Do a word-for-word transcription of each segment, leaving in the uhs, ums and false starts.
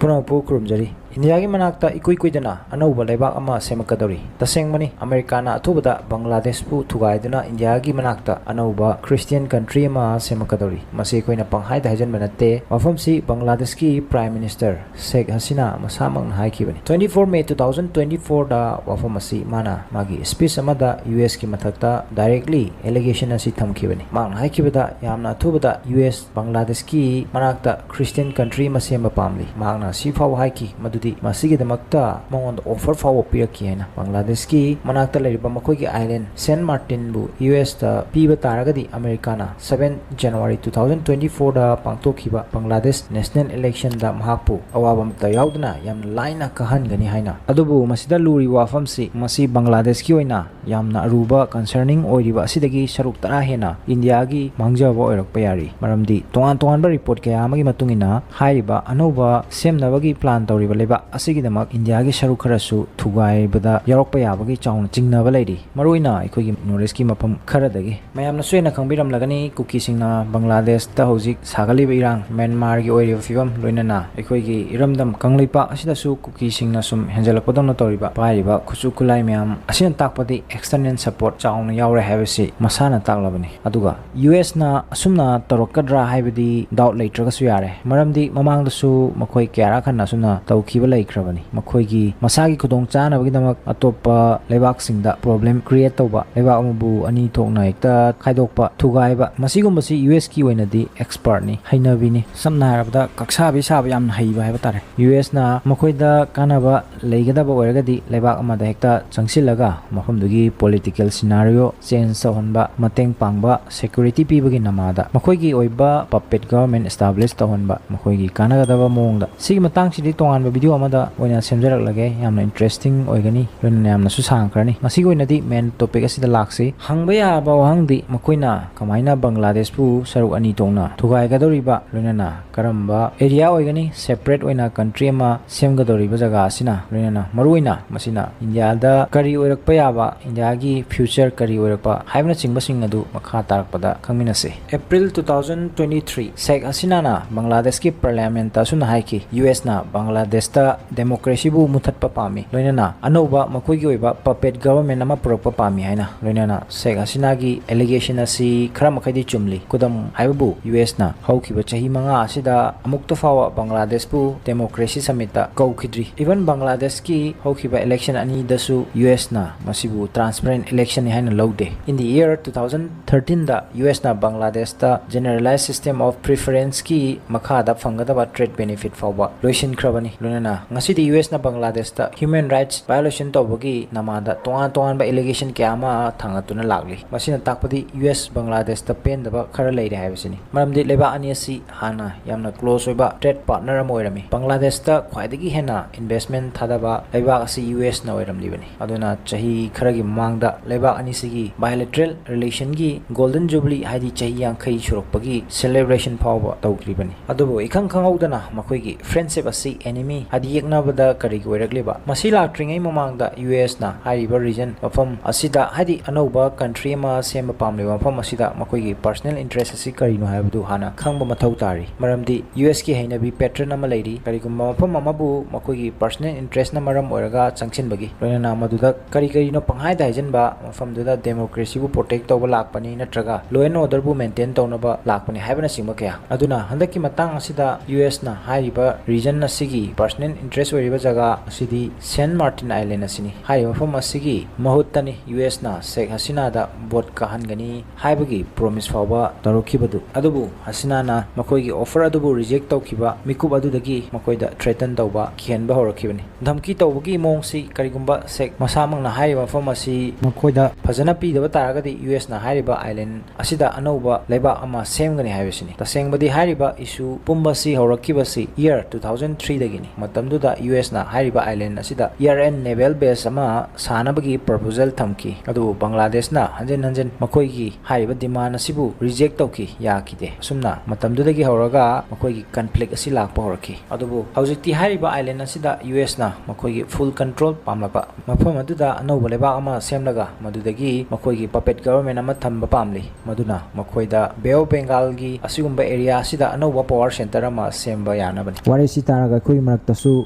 ꯄꯨꯝꯅꯃꯛꯄꯨ ꯈꯨꯔꯨꯝꯖꯔꯤ꯫ ꯏꯟꯗꯤꯌꯥꯒꯤ ꯃꯅꯥꯛꯇ ꯏꯀꯨꯏ ꯀꯨꯏꯗꯅ ꯑꯅꯧꯕ ꯂꯩꯕꯥꯛ ꯑꯃ ꯁꯦꯝꯃꯛꯀꯗꯧꯔꯤ꯫ ꯇꯁꯦꯡꯕꯅꯤ, ꯑꯃꯦꯔꯤꯀꯥꯅ ꯑꯊꯨꯕꯗ ꯕꯪꯒ꯭ꯂꯥꯗꯦꯁꯄꯨ ꯊꯨꯒꯥꯏꯗꯨꯅ ꯏꯟꯗꯤꯌꯥꯒꯤ ꯃꯅꯥꯛꯇ ꯑꯅꯧꯕ Christian country ꯑꯃ ꯁꯦꯝꯃꯛꯀꯗꯧꯔꯤ꯫ ꯃꯁꯤ ꯑꯩꯈꯣꯏꯅ ꯄꯪꯍꯥꯏꯗ ꯍꯥꯏꯖꯟꯕ ꯅꯠꯇꯦ꯫ ꯋꯥꯐꯝꯁꯤ ꯕꯪꯒ꯭ꯂꯥꯗꯦꯁꯀꯤ Prime Minister ꯁꯦꯈ Hasina ꯃꯁꯥꯃꯛꯅ ꯍꯥꯏꯈꯤꯕꯅꯤ꯫ Twenty four May two thousand twenty fourꯗ ꯋꯥꯐꯝ ꯑꯁꯤ ꯃꯥꯅ ꯃꯥꯒꯤ speech ꯑꯃꯗ USꯀꯤ ꯃꯊꯛꯇ directly allegation ꯑꯁꯤ ꯊꯝꯈꯤꯕꯅꯤ꯫ ꯃꯍꯥꯛꯅ ꯍꯥꯏꯈꯤꯕꯗ, ꯌꯥꯝꯅ ꯑꯊꯨꯕꯗ US ꯕꯪꯒ꯭ꯂꯥꯗꯦꯁꯀꯤ ꯃꯅꯥꯛꯇ Christian country ꯑꯃ ꯁꯦꯝꯕ ꯄꯥꯝꯂꯤ꯫ ꯃꯍꯥꯛꯅ ꯑꯁꯤ ꯐꯥꯎꯕ ꯍꯥꯏꯈꯤ ꯃꯗꯨꯗꯤ ꯃꯁꯤꯒꯤꯗꯃꯛꯇ ꯃꯉꯣꯟꯗ offer ꯐꯥꯎꯕ ꯄꯤꯔꯛꯈꯤ ꯍꯥꯏꯅ꯫ ꯕꯪꯒ꯭ꯂꯥꯗꯦꯁꯀꯤ ꯃꯅꯥꯛꯇ ꯂꯩꯔꯤꯕ ꯃꯈꯣꯏꯒꯤ island Saint Martinꯕꯨ USꯇ ꯄꯤꯕ ꯇꯥꯔꯒꯗꯤ, ꯑꯃꯦꯔꯤꯀꯥꯅ seven January two thousand twenty fourꯗ ꯄꯥꯡꯊꯣꯛꯈꯤꯕ ꯕꯪꯒ꯭ꯂꯥꯗꯦꯁ national electionꯗ ꯃꯍꯥꯛꯄꯨ ꯑꯋꯥꯕ ꯑꯃꯠꯇ ꯌꯥꯎꯗꯅ ꯌꯥꯝꯅ ꯂꯥꯏꯅ ꯀꯥꯍꯟꯒꯅꯤ ꯍꯥꯏꯅ꯫ ꯑꯗꯨꯕꯨ ꯃꯁꯤꯗ ꯂꯨꯔꯤꯕ ꯋꯥꯐꯝꯁꯤ, ꯃꯁꯤ ꯕꯪꯒ꯭ꯂꯥꯗꯦꯁꯀꯤ ꯑꯣꯏꯅ ꯌꯥꯝꯅ ꯑꯔꯨꯕ concerning ꯑꯣꯏꯔꯤꯕ ꯑꯁꯤꯗꯒꯤ ꯁꯔꯨꯛ ꯇꯔꯥ ꯍꯦꯟꯅ ꯏꯟꯗꯤꯌꯥꯒꯤ ꯃꯥꯡꯖꯕ ꯑꯣꯏꯔꯛꯄ ꯌꯥꯔꯤ꯫ ꯃꯔꯝꯗꯤ ꯇꯣꯉꯥꯟ ꯇꯣꯉꯥꯟꯕ report ꯀꯌꯥ ꯑꯃꯒꯤ ꯃꯇꯨꯡ ꯏꯟꯅ, ꯍꯥꯏꯔꯤꯕ ꯑꯅꯧꯕ ꯁꯦꯝꯅꯕꯒꯤ plan ꯇꯧꯔꯤꯕ ꯂꯩꯕꯥꯛ ꯑꯁꯤꯒꯤꯗꯃꯛ ꯏꯟꯗꯤꯌꯥꯒꯤ ꯁꯔꯨꯛ ꯈꯔꯁꯨ ꯊꯨꯒꯥꯏꯕꯗ ꯌꯥꯎꯔꯛꯄ ꯌꯥꯕꯒꯤ ꯆꯥꯎꯅ ꯆꯤꯡꯅꯕ ꯂꯩꯔꯤ, ꯃꯔꯨꯑꯣꯏꯅ ꯑꯩꯈꯣꯏꯒꯤ North Eastꯀꯤ ꯃꯐꯝ ꯈꯔꯗꯒꯤ꯫ ꯃꯌꯥꯝꯅꯁꯨ ꯍꯦꯟꯅ ꯈꯪꯕꯤꯔꯝꯂꯒꯅꯤ, ꯀꯨꯀꯤꯁꯤꯡꯅ ꯕꯪꯒ꯭ꯂꯥꯗꯦꯁꯇ ꯍꯧꯖꯤꯛ ꯁꯥꯒꯠꯂꯤꯕ ꯏꯔꯥꯡ, ꯃ꯭ꯌꯥꯟꯃꯥꯔꯒꯤ ꯑꯣꯏꯔꯤꯕ ꯐꯤꯕꯝ, ꯂꯣꯏꯅꯅ ꯑꯩꯈꯣꯏꯒꯤ ꯏꯔꯝꯗꯝ ꯀꯪꯂꯩꯄꯥꯛ ꯑꯁꯤꯗꯁꯨ ꯀꯨꯀꯤꯁꯤꯡꯅ ꯁꯨꯝ ꯍꯦꯟꯖꯜꯂꯛꯄꯗꯧꯅ ꯇꯧꯔꯤꯕ, ꯄꯥꯏꯔꯤꯕ ꯈꯨꯠꯁꯨ ꯈꯨꯠꯂꯥꯏ ꯃꯌꯥꯝ ꯑꯁꯤꯅ ꯇꯥꯛꯄꯗꯤ external support ꯆꯥꯎꯅ ꯌꯥꯎꯔꯦ ꯍꯥꯏꯕꯁꯤ ꯃꯁꯥꯅ ꯇꯥꯛꯂꯕꯅꯤ꯫ ꯑꯗꯨꯒ USꯅ ꯑꯁꯨꯝꯅ ꯇꯧꯔꯛꯀꯗ꯭ꯔꯥ ꯍꯥꯏꯕꯗꯤ doubt ꯂꯩꯇ꯭ꯔꯒꯁꯨ ꯌꯥꯔꯦ, ꯃꯔꯝꯗꯤ ꯃꯃꯥꯡꯗꯁꯨ ꯃꯈꯣꯏ ꯀꯌꯥꯔꯛ ꯍꯟꯅ ꯑꯁꯨꯝꯅ ꯇꯧꯈꯤꯕ ꯂꯩꯈ꯭ꯔꯕꯅꯤ꯫ ꯃꯈꯣꯏꯒꯤ ꯃꯁꯥꯒꯤ ꯈꯨꯗꯣꯡ ꯆꯥꯅꯕꯒꯤꯗꯃꯛ ꯑꯇꯣꯞꯄ ꯂꯩꯕꯥꯛꯁꯤꯡꯗ problem create ꯇꯧꯕ, ꯂꯩꯕꯥꯛ ꯑꯃꯕꯨ ꯑꯅꯤ ꯊꯣꯛꯅ ꯍꯦꯛꯇ ꯈꯥꯏꯗꯣꯛꯄ, ꯊꯨꯒꯥꯏꯕ, ꯃꯁꯤꯒꯨꯝꯕꯁꯤ USꯀꯤ ꯑꯣꯏꯅꯗꯤ expertꯅꯤ, ꯍꯩꯅꯕꯤꯅꯤ꯫ ꯁꯝꯅ ꯍꯥꯏꯔꯕꯗ, ꯀꯛꯁꯥꯕꯤ ꯁꯥꯕ ꯌꯥꯝꯅ ꯍꯩꯕ ꯍꯥꯏꯕ ꯇꯥꯔꯦ꯫ USꯅ ꯃꯈꯣꯏꯗ ꯀꯥꯟꯅꯕ ꯂꯩꯒꯗꯕ ꯑꯣꯏꯔꯒꯗꯤ ꯂꯩꯕꯥꯛ ꯑꯃꯗ ꯍꯦꯛꯇ ꯆꯪꯁꯤꯜꯂꯒ ꯃꯐꯝꯗꯨꯒꯤ political scenario change ꯇꯧꯍꯟꯕ, ꯃꯇꯦꯡ ꯄꯥꯡꯕ, security ꯄꯤꯕꯒꯤ ꯅꯃꯥꯗ ꯃꯈꯣꯏꯒꯤ ꯑꯣꯏꯕ puppet government establish ꯇꯧꯍꯟꯕ, ꯃꯈꯣꯏꯒꯤ ꯀꯥꯟꯅꯒꯗꯕ ꯃꯑꯣꯡꯗ꯫ ꯁꯤꯒꯤ ꯃꯇꯥꯡꯁꯤꯗꯤ ꯇꯣꯉꯥꯟꯕ video ꯑꯃꯗ ꯑꯣꯏꯅ ꯁꯦꯝꯖꯔꯛꯂꯒꯦ, ꯌꯥꯝꯅ interesting ꯑꯣꯏꯒꯅꯤ, ꯂꯣꯏꯅꯅ ꯌꯥꯝꯅꯁꯨ ꯁꯥꯡꯈ꯭ꯔꯅꯤ꯫ ꯉꯁꯤꯒꯤ ꯑꯣꯏꯅꯗꯤ main topic ꯑꯁꯤꯗ ꯂꯥꯛꯁꯤ꯫ ꯍꯪꯕ ꯌꯥꯕ ꯋꯥꯍꯪꯗꯤ, ꯃꯈꯣꯏꯅ ꯀꯃꯥꯏꯅ ꯕꯪꯒ꯭ꯂꯥꯗꯦꯁꯄꯨ ꯁꯔꯨꯛ ꯑꯅꯤ ꯊꯣꯛꯅ ꯊꯨꯒꯥꯏꯒꯗꯧꯔꯤꯕ, ꯂꯣꯏꯅꯅ ꯀꯔꯝꯕ area ꯑꯣꯏꯒꯅꯤ, separate ꯑꯣꯏꯅ country ꯑꯃ ꯁꯦꯝꯒꯗꯧꯔꯤꯕ ꯖꯒꯥ ꯑꯁꯤꯅ, ꯂꯣꯏꯅꯅ ꯃꯔꯨꯑꯣꯏꯅ ꯃꯁꯤꯅ ꯏꯟꯗꯤꯌꯥꯗ ꯀꯔꯤ ꯑꯣꯏꯔꯛꯄ ꯌꯥꯕ, ꯏꯟꯗꯤꯌꯥꯒꯤ future ꯀꯔꯤ ꯑꯣꯏꯔꯛꯄ ꯍꯥꯏꯕꯅꯆꯤꯡꯕꯁꯤꯡ ꯑꯗꯨ ꯃꯈꯥ ꯇꯥꯔꯛꯄꯗ ꯈꯪꯃꯤꯟꯅꯁꯤ꯫ April two thousand twenty three, ꯁꯦꯈ ꯍꯁꯤꯅꯥꯅ ꯕꯪꯒ꯭ꯂꯥꯗꯦꯁꯀꯤ parliamentꯇ ꯑꯁꯨꯝꯅ ꯍꯥꯏꯈꯤ, ꯌꯨ ꯑꯦꯁꯅ ꯕꯪꯒ꯭ꯂꯥꯗꯦꯁꯇ ꯗꯦꯃꯣꯀ꯭ꯔꯦꯁꯤꯕꯨ ꯃꯨꯊꯠꯄ ꯄꯥꯝꯃꯤ, ꯂꯣꯏꯅꯅ ꯑꯅꯧꯕ ꯃꯈꯣꯏꯒꯤ ꯑꯣꯏꯕ puppet government ꯑꯃ ꯄꯨꯔꯛꯄ ꯄꯥꯝꯃꯤ ꯍꯥꯏꯅ꯫ ꯂꯣꯏꯅꯅ ꯁꯦꯈ ꯍꯁꯤꯅꯥꯒꯤ allegation ꯑꯁꯤ ꯈꯔ ꯃꯈꯩꯗꯤ ꯆꯨꯝꯂꯤ꯫ ꯈꯨꯗꯝ ꯍꯥꯏꯕꯕꯨ, ꯌꯨ ꯑꯦꯁꯅ ꯍꯧꯈꯤꯕ ꯆꯍꯤ ꯃꯉꯥ ꯑꯁꯤꯗ ꯑꯃꯨꯛꯇ ꯐꯥꯎꯕ ꯕꯪꯒ꯭ꯂꯥꯗꯦꯁꯄꯨ ꯗꯦꯃꯣꯀ꯭ꯔꯦꯁꯤ summitꯇ ꯀꯧꯈꯤꯗ꯭ꯔꯤ꯫ Even ꯕꯪꯒ꯭ꯂꯥꯗꯦꯁꯀꯤ ꯍꯧꯈꯤꯕ election ꯑꯅꯤꯗꯁꯨ ꯌꯨ ꯑꯦꯁꯅ ꯃꯁꯤꯕꯨ transparent electionꯅꯤ ꯍꯥꯏꯅ ꯂꯧꯗꯦ꯫ In the year two thousand thirteenꯗ ꯌꯨ ꯑꯦꯁꯅ ꯕꯪꯒ꯭ꯂꯥꯗꯦꯁꯇ generalized system of preferenceꯀꯤ ꯃꯈꯥꯗ ꯐꯪꯒꯗꯕ trade benefit ꯐꯥꯎꯕ ꯂꯣꯏꯁꯤꯟꯈ꯭ꯔꯕꯅꯤ꯫ ꯂꯣꯏꯅꯅ ꯉꯁꯤꯗꯤ ꯌꯨ ꯑꯦꯁꯅ ꯕꯪꯒ꯭ꯂꯥꯗꯦꯁꯇ human rights violation ꯇꯧꯕꯒꯤ ꯅꯃꯥꯗ ꯇꯣꯉꯥꯟ ꯇꯣꯉꯥꯟꯕ allegation ꯀꯌꯥ ꯑꯃ ꯊꯥꯡꯒꯠꯇꯨꯅ ꯂꯥꯛꯂꯤ꯫ ꯃꯁꯤꯅ ꯇꯥꯛꯄꯗꯤ ꯌꯨ ꯑꯦꯁ ꯕꯪꯒ꯭ꯂꯥꯗꯦꯁꯇ ꯄꯦꯟꯗꯕ ꯈꯔ ꯂꯩꯔꯦ ꯍꯥꯏꯕꯁꯤꯅꯤ꯫ ꯃꯔꯝꯗꯤ ꯂꯩꯕꯥꯛ ꯑꯅꯤ ꯑꯁꯤ ꯍꯥꯟꯅ ꯌꯥꯝꯅ close ꯑꯣꯏꯕ trade partner ꯑꯃ ꯑꯣꯏꯔꯝꯃꯤ꯫ ꯕꯪꯒ꯭ꯂꯥꯗꯦꯁꯇ ꯈ꯭ꯋꯥꯏꯗꯒꯤ ꯍꯦꯟꯅ investment ꯊꯥꯗꯕ ꯂꯩꯕꯥꯛ ꯑꯁꯤ ꯌꯨ ꯑꯦꯁꯅ ꯑꯣꯏꯔꯝꯂꯤꯕꯅꯤ꯫ ꯑꯗꯨꯅ ꯆꯍꯤ ꯈꯔꯒꯤ ꯃꯃꯥꯡꯗ ꯂꯩꯕꯥꯛ ꯑꯅꯤꯁꯤꯒꯤ bilateral relationꯒꯤ golden jubilee, ꯍꯥꯏꯗꯤ ꯆꯍꯤ ꯌꯥꯡꯈꯩ ꯁꯨꯔꯛꯄꯒꯤ celebration ꯐꯥꯎꯕ ꯇꯧꯈ꯭ꯔꯤꯕꯅꯤ꯫ ꯑꯗꯨꯕꯨ ꯏꯈꯪ ꯈꯪꯍꯧꯗꯅ ꯃꯈꯣꯏꯒꯤ friendship ꯑꯁꯤ enemy, ꯍꯥꯏꯗꯤ ꯌꯦꯛꯅꯕꯗ ꯀꯔꯤꯒꯤ ꯑꯣꯏꯔꯛꯂꯤꯕ? ꯃꯁꯤ ꯂꯥꯛꯇ꯭ꯔꯤꯉꯩ ꯃꯃꯥꯡꯗ ꯌꯨ ꯑꯦꯁꯅ ꯍꯥꯏꯔꯤꯕ region, ꯃꯐꯝ ꯑꯁꯤꯗ, ꯍꯥꯏꯗꯤ ꯑꯅꯧꯕ country ꯑꯃ ꯁꯦꯝꯕ ꯄꯥꯝꯂꯤꯕ ꯃꯐꯝ ꯑꯁꯤꯗ ꯃꯈꯣꯏꯒꯤ personal interest ꯑꯁꯤ ꯀꯔꯤꯅꯣ ꯍꯥꯏꯕꯗꯨ ꯍꯥꯟꯅ ꯈꯪꯕ ꯃꯊꯧ ꯇꯥꯔꯤ꯫ ꯃꯔꯝꯗꯤ ꯌꯨ ꯑꯦꯁꯀꯤ ꯍꯩꯅꯕꯤ pattern ꯑꯃ ꯂꯩꯔꯤ, ꯀꯔꯤꯒꯨꯝꯕ ꯃꯐꯝ ꯑꯃꯕꯨ ꯃꯈꯣꯏꯒꯤ personal interestꯅ ꯃꯔꯝ ꯑꯣꯏꯔꯒ ꯆꯪꯁꯤꯟꯕꯒꯤ, ꯂꯣꯏꯅꯅ ꯃꯗꯨꯗ ꯀꯔꯤ ꯀꯔꯤꯅꯣ ꯄꯪꯍꯥꯏꯗ ꯍꯥꯏꯖꯤꯟꯕ, ꯃꯐꯝꯗꯨꯗ democracyꯕꯨ protect ꯇꯧꯕ ꯂꯥꯛꯄꯅꯤ ꯅꯠꯇ꯭ꯔꯒ law and orderꯕꯨ maintain ꯇꯧꯅꯕ ꯂꯥꯛꯄꯅꯤ ꯍꯥꯏꯕꯅꯆꯤꯡꯕ ꯀꯌꯥ꯫ ꯑꯗꯨꯅ ꯍꯟꯗꯛꯀꯤ ꯃꯇꯥꯡ ꯑꯁꯤꯗ ꯌꯨ ꯑꯦꯁꯅ ꯍꯥꯏꯔꯤꯕ region ꯑꯁꯤꯒꯤ personal interest ꯑꯣꯏꯔꯤꯕ ꯖꯒꯥ ꯑꯁꯤꯗꯤ Saint Martin Island ꯑꯁꯤꯅꯤ꯫ ꯍꯥꯏꯔꯤꯕ ꯃꯐꯝ ꯑꯁꯤꯒꯤ ꯃꯍꯨꯠꯇꯅꯤ ꯌꯨ ꯑꯦꯁꯅ ꯁꯦꯈ ꯍꯁꯤꯅꯥꯗ vote ꯀꯥꯍꯟꯒꯅꯤ ꯍꯥꯏꯕꯒꯤ promise ꯐꯥꯎꯕ ꯇꯧꯔꯛꯈꯤꯕꯗꯨ꯫ ꯑꯗꯨꯕꯨ ꯍꯁꯤꯅꯥꯅ ꯃꯈꯣꯏꯒꯤ offer ꯑꯗꯨꯕꯨ reject ꯇꯧꯈꯤꯕ ꯃꯤꯀꯨꯞ ꯑꯗꯨꯗꯒꯤ ꯃꯈꯣꯏꯗ threaten ꯇꯧꯕ, ꯀꯤꯍꯟꯕ ꯍꯧꯔꯛꯈꯤꯕꯅꯤ꯫ ꯙꯝꯀꯤ ꯇꯧꯕꯒꯤ ꯃꯑꯣꯡꯁꯤ ꯀꯔꯤꯒꯨꯝꯕ ꯁꯦꯈ ꯃꯁꯥꯃꯛꯅ ꯍꯥꯏꯔꯤꯕ ꯃꯐꯝ ꯑꯁꯤ ꯃꯈꯣꯏꯗ ꯐꯖꯅ ꯄꯤꯗꯕ ꯇꯥꯔꯒꯗꯤ ꯌꯨ ꯑꯦꯁꯅ ꯍꯥꯏꯔꯤꯕ island ꯑꯁꯤꯗ ꯑꯅꯧꯕ ꯂꯩꯕꯥꯛ ꯑꯃ ꯁꯦꯝꯒꯅꯤ ꯍꯥꯏꯕꯁꯤꯅꯤ꯫ ꯇꯁꯦꯡꯕꯗꯤ ꯍꯥꯏꯔꯤꯕ issue ꯄꯨꯝꯕꯁꯤ ꯍꯧꯔꯛꯈꯤꯕꯁꯤ year two thousand threeꯗꯒꯤꯅꯤ꯫ ꯃꯇꯝꯗꯨꯗ ꯌꯨ ꯑꯦꯁꯅ ꯍꯥꯏꯔꯤꯕ island ꯑꯁꯤꯗ air and naval base ꯑꯃ ꯁꯥꯅꯕꯒꯤ proposal ꯊꯝꯈꯤ꯫ ꯑꯗꯨꯕꯨ ꯕꯪꯒ꯭ꯂꯥꯗꯦꯁꯅ ꯍꯟꯖꯤꯟ ꯍꯟꯖꯤꯟ ꯃꯈꯣꯏꯒꯤ ꯍꯥꯏꯔꯤꯕ demand ꯑꯁꯤꯕꯨ reject ꯇꯧꯈꯤ, ꯌꯥꯈꯤꯗꯦ꯫ ꯑꯁꯨꯝꯅ ꯃꯇꯝꯗꯨꯗꯒꯤ ꯍꯧꯔꯒ ꯃꯈꯣꯏꯒꯤ conflict ꯑꯁꯤ ꯂꯥꯛꯄ ꯍꯧꯔꯛꯈꯤ꯫ ꯑꯗꯨꯕꯨ ꯍꯧꯖꯤꯛꯇꯤ ꯍꯥꯏꯔꯤꯕ island ꯑꯁꯤꯗ ꯌꯨ ꯑꯦꯁꯅ ꯃꯈꯣꯏꯒꯤ full control ꯄꯥꯝꯂꯛꯄ, ꯃꯐꯝ ꯑꯗꯨꯗ ꯑꯅꯧꯕ ꯂꯩꯕꯥꯛ ꯑꯃ ꯁꯦꯝꯂꯒ ꯃꯗꯨꯗꯒꯤ ꯃꯈꯣꯏꯒꯤ puppet government ꯑꯃ ꯊꯝꯕ ꯄꯥꯝꯂꯤ꯫ ꯃꯗꯨꯅ ꯃꯈꯣꯏꯗ Bay of Bengalꯒꯤ ꯑꯁꯤꯒꯨꯝꯕ area ꯑꯁꯤꯗ ꯑꯅꯧꯕ power center ꯑꯃ ꯁꯦꯝꯕ ꯌꯥꯅꯕꯅꯤ꯫ ꯋꯥꯔꯤ ꯁꯤ ꯇꯥꯔꯒ ꯑꯩꯈꯣꯏꯒꯤ ꯃꯔꯛꯇꯁꯨ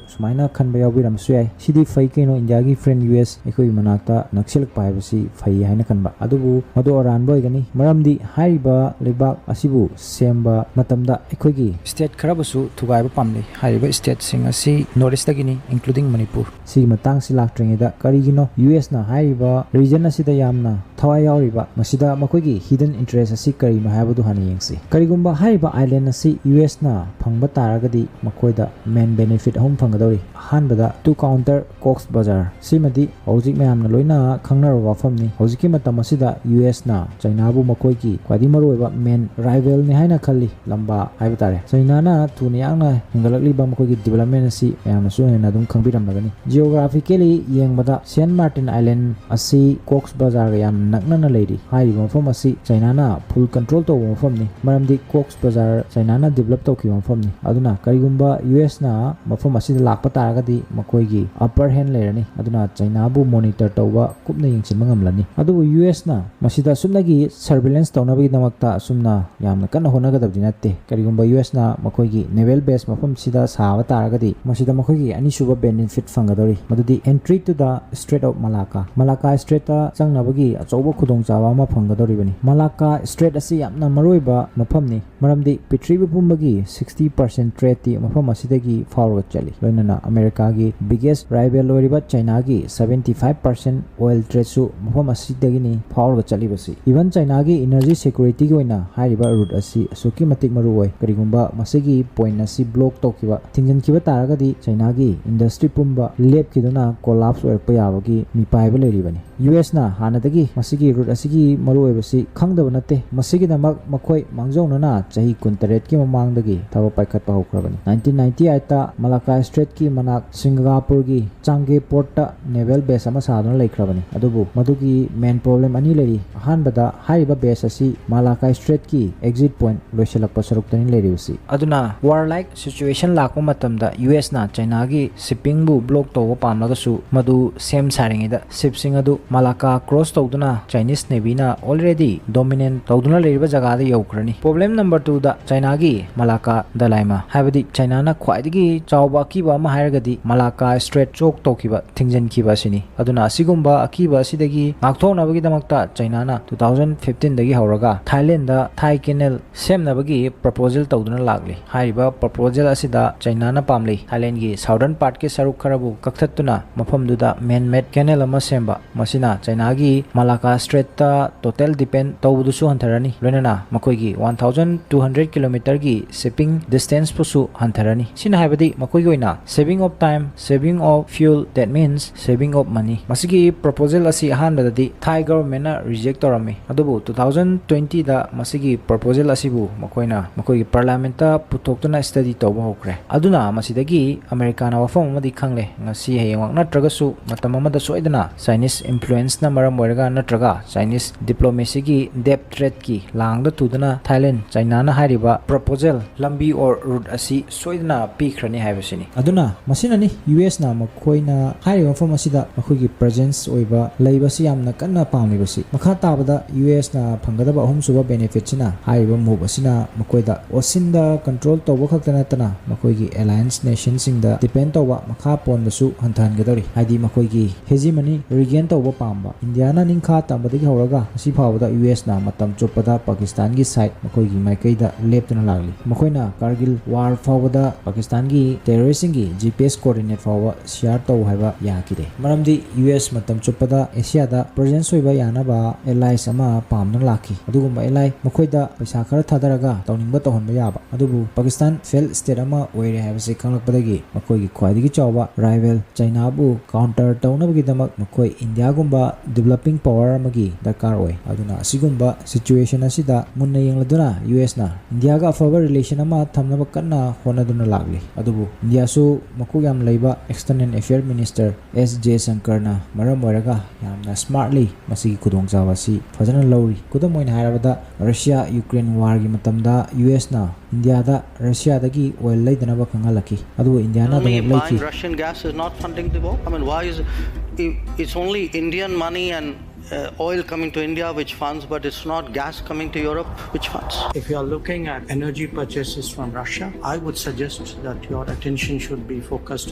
ꯁꯨꯃꯥꯏꯅ ꯈꯟꯕ ꯌꯥꯎꯕꯤꯔꯝꯕꯁꯨ ꯌꯥꯏ, "ꯁꯤꯗꯤ ꯐꯩ ꯀꯩꯅꯣ, ꯏꯟꯗꯤꯌꯥꯒꯤ friend ꯌꯨ ꯑꯦꯁ ꯑꯩꯈꯣꯏꯒꯤ ꯃꯅꯥꯛꯇ ꯅꯛꯁꯤꯜꯂꯛꯄ ꯍꯥꯏꯕꯁꯤ ꯐꯩ" ꯍꯥꯏꯅ ꯈꯟꯕ꯫ ꯑꯗꯨꯕꯨ ꯃꯗꯨ ꯑꯔꯥꯟꯕ ꯑꯣꯏꯒꯅꯤ, ꯃꯔꯝꯗꯤ ꯍꯥꯏꯔꯤꯕ ꯂꯩꯕꯥꯛ ꯑꯁꯤꯕꯨ ꯁꯦꯝꯕ ꯃꯇꯝꯗ ꯑꯩꯈꯣꯏꯒꯤ state ꯈꯔꯕꯨꯁꯨ ꯊꯨꯒꯥꯏꯕ ꯄꯥꯝꯂꯤ꯫ ꯍꯥꯏꯔꯤꯕ stateꯁꯤꯡ ꯑꯁꯤ North Eastꯇꯒꯤꯅꯤ, including ꯃꯅꯤꯄꯨꯔ꯫ ꯁꯤꯒꯤ ꯃꯇꯥꯡꯁꯤ ꯂꯥꯛꯇ꯭ꯔꯤꯉꯩꯗ ꯀꯔꯤꯒꯤꯅꯣ ꯌꯨ ꯑꯦꯁꯅ ꯍꯥꯏꯔꯤꯕ region ꯑꯁꯤꯗ ꯌꯥꯝꯅ ꯊꯋꯥꯏ ꯌꯥꯎꯔꯤꯕ, ꯃꯁꯤꯗ ꯃꯈꯣꯏꯒꯤ hidden interest ꯑꯁꯤ ꯀꯔꯤꯅꯣ ꯍꯥꯏꯕꯗꯨ ꯍꯥꯟꯅ ꯌꯦꯡꯁꯤ꯫ ꯀꯔꯤꯒꯨꯝꯕ ꯍꯥꯏꯔꯤꯕ island ꯑꯁꯤ ꯌꯨ ꯑꯦꯁꯅ ꯐꯪꯕ ꯇꯥꯔꯒꯗꯤ ꯃꯈꯣꯏꯗ main benefit ꯑꯍꯨꯝ ꯐꯪꯒꯗꯧꯔꯤ꯫ ꯑꯍꯥꯟꯕꯗ, to counter Cox Bazar, ꯁꯤꯃꯗꯤ ꯍꯧꯖꯤꯛ ꯃꯌꯥꯝꯅ ꯂꯣꯏꯅ ꯈꯪꯅꯔꯕ ꯋꯥꯐꯝꯅꯤ꯫ ꯍꯧꯖꯤꯛꯀꯤ ꯃꯇꯝ ꯑꯁꯤꯗ ꯌꯨ ꯑꯦꯁꯅ ꯆꯩꯅꯥꯕꯨ ꯃꯈꯣꯏꯒꯤ ꯈ꯭ꯋꯥꯏꯗꯒꯤ ꯃꯔꯨꯑꯣꯏꯕ main rivalꯅꯤ ꯍꯥꯏꯅ ꯈꯜꯂꯤ, ꯂꯝꯕꯥ ꯍꯥꯏꯕ ꯇꯥꯔꯦ꯫ ꯆꯩꯅꯥꯅ ꯊꯨꯅ ꯌꯥꯡꯅ ꯍꯦꯟꯒꯠꯂꯛꯂꯤꯕ ꯃꯈꯣꯏꯒꯤ development ꯑꯁꯤ ꯃꯌꯥꯝꯅꯁꯨ ꯍꯦꯟꯅ ꯑꯗꯨꯝ ꯈꯪꯕꯤꯔꯝꯂꯒꯅꯤ꯫ Geographically ꯌꯦꯡꯕꯗ Saint Martin Island ꯑꯁꯤ Cox Bazarꯒ ꯌꯥꯝꯅ ꯅꯛꯅꯅ ꯂꯩꯔꯤ꯫ ꯍꯥꯏꯔꯤꯕ ꯃꯐꯝ ꯑꯁꯤ ꯆꯩꯅꯥꯅ full control ꯇꯧꯕ ꯃꯐꯝꯅꯤ, ꯃꯔꯝꯗꯤ Cox Bazar ꯆꯩꯅꯥꯅ develop ꯇꯧꯈꯤꯕ ꯃꯐꯝꯅꯤ꯫ ꯑꯗꯨꯅ ꯀꯔꯤꯒꯨꯝꯕ ꯌꯨ ꯑꯦꯁꯅ ꯃꯐꯝ ꯑꯁꯤꯗ ꯂꯥꯛꯄ ꯇꯥꯔꯒꯗꯤ ꯃꯈꯣꯏꯒꯤ upper hand ꯂꯩꯔꯅꯤ, ꯑꯗꯨꯅ ꯆꯩꯅꯥꯕꯨ monitor ꯇꯧꯕ ꯀꯨꯞꯅ ꯌꯦꯡꯁꯤꯟꯕ ꯉꯝꯂꯅꯤ꯫ ꯑꯗꯨꯕꯨ ꯌꯨ ꯑꯦꯁꯅ ꯃꯁꯤꯗ ꯁꯨꯞꯅꯒꯤ surveillance ꯇꯧꯅꯕꯒꯤꯗꯃꯛꯇ ꯑꯁꯨꯝꯅ ꯌꯥꯝꯅ ꯀꯟꯅ ꯍꯣꯠꯅꯒꯗꯕꯗꯤ ꯅꯠꯇꯦ꯫ ꯀꯔꯤꯒꯨꯝꯕ ꯌꯨ ꯑꯦꯁꯅ ꯃꯈꯣꯏꯒꯤ naval base ꯃꯐꯝꯁꯤꯗ ꯁꯥꯕ ꯇꯥꯔꯒꯗꯤ ꯃꯁꯤꯗ ꯃꯈꯣꯏꯒꯤ ꯑꯅꯤꯁꯨꯕ benefit ꯐꯪꯒꯗꯧꯔꯤ, ꯃꯗꯨꯗꯤ entry to the Strait of Malacca, Malacca Straitꯇ ꯆꯪꯅꯕꯒꯤ ꯑꯆꯧꯕ ꯈꯨꯗꯣꯡꯆꯥꯕ ꯑꯃ ꯐꯪꯒꯗꯧꯔꯤꯕꯅꯤ꯫ Malacca Strait ꯑꯁꯤ ꯌꯥꯝꯅ ꯃꯔꯨꯑꯣꯏꯕ ꯃꯐꯝꯅꯤ, ꯃꯔꯝꯗꯤ ꯄ꯭ꯔꯤꯊꯤꯕꯤ ꯄꯨꯝꯕꯒꯤ sixty percent tradeꯇꯤ ꯃꯐꯝ ꯑꯁꯤꯗꯒꯤ ꯐꯥꯎꯔꯒ ꯆꯠꯂꯤ꯫ ꯂꯣꯏꯅꯅ ꯑꯃꯦꯔꯤꯀꯥꯒꯤ biggest rival ꯑꯣꯏꯔꯤꯕ ꯆꯩꯅꯥꯒꯤ seventy five percent oil tradeꯁꯨ ꯃꯐꯝ ꯑꯁꯤꯗꯒꯤꯅꯤ ꯐꯥꯎꯔꯒ ꯆꯠꯂꯤꯕꯁꯤ꯫ Even ꯆꯩꯅꯥꯒꯤ energy securityꯒꯤ ꯑꯣꯏꯅ ꯍꯥꯏꯔꯤꯕ route ꯑꯁꯤ ꯑꯁꯨꯛꯀꯤ ꯃꯇꯤꯛ ꯃꯔꯨ ꯑꯣꯏ꯫ ꯀꯔꯤꯒꯨꯝꯕ ꯃꯁꯤꯒꯤ point ꯑꯁꯤ block ꯇꯧꯈꯤꯕ, ꯊꯤꯡꯖꯤꯟꯈꯤꯕ ꯇꯥꯔꯒꯗꯤ ꯆꯩꯅꯥꯒꯤ industry ꯄꯨꯝꯕ ꯂꯦꯞꯈꯤꯗꯨꯅ collapse ꯑꯣꯏꯔꯛꯄ ꯌꯥꯕꯒꯤ ꯃꯤꯄꯥꯏꯕ ꯂꯩꯔꯤꯕꯅꯤ꯫ ꯌꯨ ꯑꯦꯁꯅ ꯍꯥꯟꯅꯗꯒꯤ ꯃꯁꯤꯒꯤ route ꯑꯁꯤꯒꯤ ꯃꯔꯨꯑꯣꯏꯕꯁꯤ ꯈꯪꯗꯕ ꯅꯠꯇꯦ꯫ ꯃꯁꯤꯒꯤꯗꯃꯛ ꯃꯈꯣꯏ ꯃꯥꯡꯖꯧꯅꯅ ꯆꯍꯤ ꯀꯨꯟꯇꯔꯦꯠꯀꯤ ꯃꯃꯥꯡꯗꯒꯤ ꯊꯕꯛ ꯄꯥꯏꯈꯠꯄ ꯍꯧꯈ꯭ꯔꯕꯅꯤ꯫ Nineteen ninety eightꯇ Malacca Straitꯀꯤ ꯃꯅꯥꯛ ꯁꯤꯡꯒꯥꯄꯨꯔꯒꯤ ꯆꯥꯡꯒꯦ portꯇ naval base ꯑꯃ ꯁꯥꯗꯨꯅ ꯂꯩꯈ꯭ꯔꯕꯅꯤ꯫ ꯑꯗꯨꯕꯨ ꯃꯗꯨꯒꯤ main problem ꯑꯅꯤ ꯂꯩꯔꯤ꯫ ꯑꯍꯥꯟꯕꯗ, ꯍꯥꯏꯔꯤꯕ base ꯑꯁꯤ Malacca Straitꯀꯤ exit point ꯂꯣꯏꯁꯤꯜꯂꯛꯄ ꯁꯔꯨꯛꯇꯅꯤ ꯂꯩꯔꯤꯕꯁꯤ꯫ ꯑꯗꯨꯅ warlike situation ꯂꯥꯛꯄ ꯃꯇꯝꯗ ꯌꯨ ꯑꯦꯁꯅ ꯆꯩꯅꯥꯒꯤ shippingꯕꯨ block ꯇꯧꯕ ꯄꯥꯝꯂꯒꯁꯨ ꯃꯗꯨ ꯁꯦꯝ ꯁꯥꯔꯤꯉꯩꯗ shipꯁꯤꯡ ꯑꯗꯨ Malacca cross ꯇꯧꯗꯨꯅ Chinese Navyꯅ already dominate ꯇꯧꯗꯨꯅ ꯂꯩꯔꯤꯕ ꯖꯒꯥꯗ ꯌꯧꯈ꯭ꯔꯅꯤ꯫ Problem number twoꯗ ꯆꯩꯅꯥꯒꯤ Malacca ꯗꯂꯥꯏꯃ, ꯍꯥꯏꯕꯗꯤ ꯆꯩꯅꯥꯅ ꯈ꯭ꯋꯥꯏꯗꯒꯤ ꯆꯥꯎꯕ ꯑꯀꯤꯕ ꯑꯃ ꯍꯥꯏꯔꯒꯗꯤ ꯃꯂꯥꯀꯥ ꯁ꯭ꯇ꯭ꯔꯦꯠ ꯆꯣꯛ ꯇꯧꯈꯤꯕ, ꯊꯤꯡꯖꯤꯟꯈꯤꯕ ꯑꯁꯤꯅꯤ꯫ ꯑꯗꯨꯅ ꯑꯁꯤꯒꯨꯝꯕ ꯑꯀꯤꯕ ꯑꯁꯤꯗꯒꯤ ꯉꯥꯛꯊꯣꯛꯅꯕꯒꯤꯗꯃꯛꯇ ꯆꯩꯅꯥꯅ two thousand fifteen ꯗꯒꯤ ꯍꯧꯔꯒ ꯊꯥꯏꯂꯦꯟꯗ ꯊꯥꯏ ꯀꯦꯅꯦꯜ ꯁꯦꯝꯅꯕꯒꯤ ꯄ꯭ꯔꯄꯣꯖꯦꯜ ꯇꯧꯗꯨꯅ ꯂꯥꯛꯂꯤ꯫ ꯍꯥꯏꯔꯤꯕ ꯄ꯭ꯔꯄꯣꯖꯦꯜ ꯑꯁꯤꯗ ꯆꯩꯅꯥꯅ ꯄꯥꯝꯂꯤ꯫ ꯊꯥꯏꯂꯦꯟꯒꯤ ꯁꯥꯎꯗꯔꯟ ꯄꯥꯔꯠꯀꯤ ꯁꯔꯨꯛ ꯈꯔꯕꯨ ꯀꯛꯊꯠꯇꯨꯅ ꯃꯐꯝꯗꯨꯗ ꯃꯦꯟ ꯃꯦꯗ ꯀꯦꯅꯦꯜ ꯑꯃ ꯁꯦꯝꯕ꯫ ꯃꯁꯤꯅ ꯆꯩꯅꯥꯒꯤ ꯃꯂꯥꯀꯥ ꯁ꯭ꯇ꯭ꯔꯦꯠꯇ ꯇꯣꯇꯦꯜ ꯗꯤꯄꯦꯟ ꯇꯧꯕꯗꯨꯁꯨ ꯍꯟꯊꯔꯅꯤ, ꯂꯣꯏꯅꯅ ꯃꯈꯣꯏꯒꯤ one thousand two hundred kilometre ꯒꯤ ꯁꯤꯞꯄꯤꯡ ꯗꯤꯁꯇꯦꯟꯁꯄꯨꯁꯨ ꯍꯟꯊꯔꯅꯤ꯫ ꯁꯤꯅ ꯍꯥꯏꯕꯗꯤ ꯃꯈꯣꯏꯒꯤ ꯑꯣꯏꯅ saving of time, saving of fuel, that means saving of money꯫ ꯃꯁꯤꯒꯤ ꯄ꯭ꯔꯄꯣꯖꯦꯜ ꯑꯁꯤ ꯑꯍꯥꯟꯕꯗꯗꯤ ꯊꯥꯏ ꯒꯚꯔꯟꯃꯦꯟꯅ ꯔꯤꯖꯦꯛ ꯇꯧꯔꯝꯃꯤ, ꯑꯗꯨꯕꯨ two thousand twenty ꯗ ꯃꯁꯤꯒꯤ ꯄ꯭ꯔꯄꯣꯖꯦꯜ ꯑꯁꯤꯕꯨ ꯃꯈꯣꯏꯅ ꯃꯈꯣꯏꯒꯤ ꯄꯥꯔꯂꯥꯃꯦꯟꯠꯇ ꯄꯨꯊꯣꯛꯇꯨꯅ ꯁ꯭ꯇꯗꯤ ꯇꯧꯕ ꯍꯧꯈ꯭ꯔꯦ꯫ ꯑꯗꯨꯅ ꯃꯁꯤꯗꯒꯤ ꯑꯃꯦꯔꯤꯀꯥꯅ ꯋꯥꯐꯝ ꯑꯃꯗꯤ ꯈꯪꯂꯦ, ꯉꯁꯤ ꯍꯌꯦꯡꯃꯛ ꯅꯠꯇ꯭ꯔꯒꯁꯨ ꯃꯇꯝ ꯑꯃꯗ ꯁꯣꯏꯗꯅ ꯆꯥꯏꯅꯤꯁ ꯏꯟꯐ꯭ꯂꯨꯌꯦꯟꯁꯅ ꯃꯔꯝ ꯑꯣꯏꯔꯒ ꯅꯠꯇ꯭ꯔꯒ ꯆꯥꯏꯅꯤꯁ ꯗꯤꯄ꯭ꯂꯣꯃꯦꯁꯤꯒꯤ ꯗꯦꯞ ꯊ꯭ꯔꯦꯠꯀꯤ ꯂꯥꯡꯗ ꯇꯨꯗꯨꯅ ꯊꯥꯏꯂꯦꯟ ꯆꯩꯅꯥꯅ ꯍꯥꯏꯔꯤꯕ ꯄ꯭ꯔꯄꯣꯖꯦꯜ, ꯂꯝꯕꯤ ꯑꯣꯔ ꯔꯨꯠ ꯑꯁꯤ ꯁꯣꯏꯗꯅ ꯄꯤꯈ꯭ꯔꯅꯤ ꯍꯥꯏꯕꯁꯤꯅꯤ꯫ ꯑꯗꯨꯅ ꯃꯁꯤꯅꯅꯤ ꯌꯨ ꯑꯦꯁꯅ ꯃꯈꯣꯏꯅ ꯍꯥꯏꯔꯤꯕ ꯃꯐꯝ ꯑꯁꯤꯗ ꯃꯈꯣꯏꯒꯤ ꯄ꯭ꯔꯦꯖꯦꯟꯁ ꯑꯣꯏꯕ ꯂꯩꯕꯁꯤ ꯌꯥꯝꯅ ꯀꯟꯅ ꯄꯥꯝꯂꯤꯕꯁꯤ꯫ ꯃꯈꯥ ꯇꯥꯕꯗ ꯌꯨ ꯑꯦꯁꯅ ꯐꯪꯒꯗꯕ ꯑꯍꯨꯝꯁꯨꯕ ꯕꯦꯅꯤꯐꯤꯠꯁꯤꯅ ꯍꯥꯏꯔꯤꯕ ꯃꯨꯚ ꯑꯁꯤꯅ ꯃꯈꯣꯏꯗ ꯑꯣꯁꯤꯟꯗ ꯀꯟꯇ꯭ꯔꯣꯜ ꯇꯧꯕ ꯈꯛꯇ ꯅꯠꯇꯅ ꯃꯈꯣꯏꯒꯤ ꯑꯦꯂꯥꯏꯟꯁ ꯅꯦꯁꯟꯁꯤꯡꯗ ꯗꯤꯄꯦꯟ ꯇꯧꯕ ꯃꯈꯥ ꯄꯣꯟꯕꯁꯨ ꯍꯟꯊꯍꯟꯒꯗꯧꯔꯤ꯫ ꯍꯥꯏꯗꯤ ꯃꯈꯣꯏꯒꯤ ꯍꯦꯖꯤꯃꯅꯤ ꯔꯤꯒꯦꯟ ꯇꯧꯕ ꯄꯥꯝꯕ꯫ ꯏꯟꯗꯤꯌꯥꯅ ꯅꯤꯡꯈꯥ ꯇꯝꯕꯗꯒꯤ ꯍꯧꯔꯒ ꯉꯁꯤ ꯐꯥꯎꯕꯗ ꯌꯨ ꯑꯦꯁꯅ ꯃꯇꯝ ꯆꯨꯞꯄꯗ ꯄꯥꯀꯤꯁꯇꯥꯟꯒꯤ ꯁꯥꯏꯠ ꯃꯈꯣꯏꯒꯤ ꯃꯥꯏꯀꯩꯗ ꯂꯦꯞꯇꯨꯅ ꯂꯥꯛꯂꯤ꯫ ꯃꯈꯣꯏꯅ ꯀꯥꯔꯒꯤꯜ ꯋꯥꯔ ꯐꯥꯎꯕꯗ ꯄꯥꯀꯤꯁꯇꯥꯟꯒꯤ ꯇꯦꯔꯣꯔꯤꯁꯁꯤꯡꯒꯤ ꯖꯤ ꯄꯤ ꯑꯦꯁ ꯀꯣꯑꯣꯔꯗꯤꯅꯦꯠ ꯐꯥꯎꯕ ꯁꯤꯌꯥꯔ ꯇꯧ ꯍꯥꯏꯕ ꯌꯥꯈꯤꯗꯦ꯫ ꯃꯔꯝꯗꯤ ꯌꯨ ꯑꯦꯁ ꯃꯇꯝ ꯆꯨꯞꯄꯗ ꯑꯦꯁꯤꯌꯥꯗ ꯄ꯭ꯔꯦꯖꯦꯟꯁ ꯑꯣꯏꯕ ꯌꯥꯅꯕ ꯑꯦꯂꯥꯏꯁ ꯑꯃ ꯄꯥꯝꯗꯨꯅ ꯂꯥꯛꯈꯤ꯫ ꯑꯗꯨꯒꯨꯝꯕ ꯑꯦꯂꯥꯏ ꯃꯈꯣꯏꯗ ꯄꯩꯁꯥ ꯈꯔ ꯊꯥꯗꯔꯒ ꯇꯧꯅꯤꯡꯕ ꯇꯧꯍꯟꯕ ꯌꯥꯕ꯫ ꯑꯗꯨꯕꯨ ꯄꯥꯀꯤꯁꯇꯥꯟ ꯐꯦꯜ ꯁ꯭ꯇꯦꯠ ꯑꯃ ꯑꯣꯏꯔꯦ ꯍꯥꯏꯕꯁꯤ ꯈꯪꯂꯛꯄꯗꯒꯤ ꯃꯈꯣꯏꯒꯤ ꯈ꯭ꯋꯥꯏꯗꯒꯤ ꯆꯥꯎꯕ ꯔꯥꯏꯚꯦꯜ ꯆꯩꯅꯥꯕꯨ ꯀꯥꯎꯟꯇꯔ ꯇꯧꯅꯕꯒꯤꯗꯃꯛ ꯃꯈꯣꯏ ꯏꯟꯗꯤꯌꯥꯒꯨꯝꯕ ꯗꯤꯕꯦꯂꯞꯄꯤꯡ ꯄꯥꯋꯔ ꯑꯃꯒꯤ ꯗꯔꯀꯥꯔ ꯑꯣꯏ꯫ ꯑꯗꯨꯅ ꯑꯁꯤꯒꯨꯝꯕ ꯁꯤꯆꯨꯋꯦꯁꯟ ꯑꯁꯤꯗ ꯃꯨꯟꯅ ꯌꯦꯡꯂꯗꯨꯅ ꯌꯨ ꯑꯦꯁꯅ ꯏꯟꯗꯤꯌꯥꯒ ꯑꯐꯕ ꯔꯤꯂꯦꯁꯟ ꯑꯃ ꯊꯝꯅꯕ ꯀꯟꯅ ꯍꯣꯠꯅꯗꯨꯅ ꯂꯥꯛꯂꯤ꯫ ꯑꯗꯨꯕꯨ ꯏꯟꯗꯤꯌꯥꯁꯨ ꯃꯀꯣꯛ ꯌꯥꯝ ꯂꯩꯕ ꯑꯦꯛꯁꯇꯔꯅꯦꯜ ꯑꯦꯐꯤꯌꯔ ꯃꯤꯅꯤꯁꯇꯔ ꯑꯦꯁ ꯖꯦꯁꯪꯀꯔꯅ ꯃꯔꯝ ꯑꯣꯏꯔꯒ ꯌꯥꯝꯅ ꯁ꯭ꯃꯥꯔꯠꯂꯤ ꯃꯁꯤꯒꯤ ꯈꯨꯗꯣꯡꯆꯥꯕ ꯑꯁꯤ ꯐꯖꯅ ꯂꯧꯔꯤ꯫ ꯈꯨꯗꯝ ꯑꯣꯏꯅ ꯍꯥꯏꯔꯕꯗ ꯔꯁꯤꯌꯥ ꯌꯨꯀ꯭ꯔꯦꯟ ꯋꯥꯔꯒꯤ ꯃꯇꯝꯗ ꯌꯨ ꯑꯦꯁꯅ ꯏꯟꯗꯤꯌꯥꯗ ꯔꯁꯤꯌꯥꯗꯒꯤ ꯑꯣꯏꯜ ꯂꯩꯗꯅꯕ ꯈꯪꯍꯜꯂꯛꯈꯤ, ꯑꯗꯨꯕꯨ ꯏꯟꯗꯤꯌꯥꯅ ꯑꯗꯨꯃꯛ ꯂꯩꯈꯤ꯫ Russian gas is not funding the war. I mean, why is it, it's only Indian money and Uh, oil coming to India, which funds, but it's not gas coming to Europe, which funds. If you are looking at energy purchases from Russia, I would suggest that your attention should be focused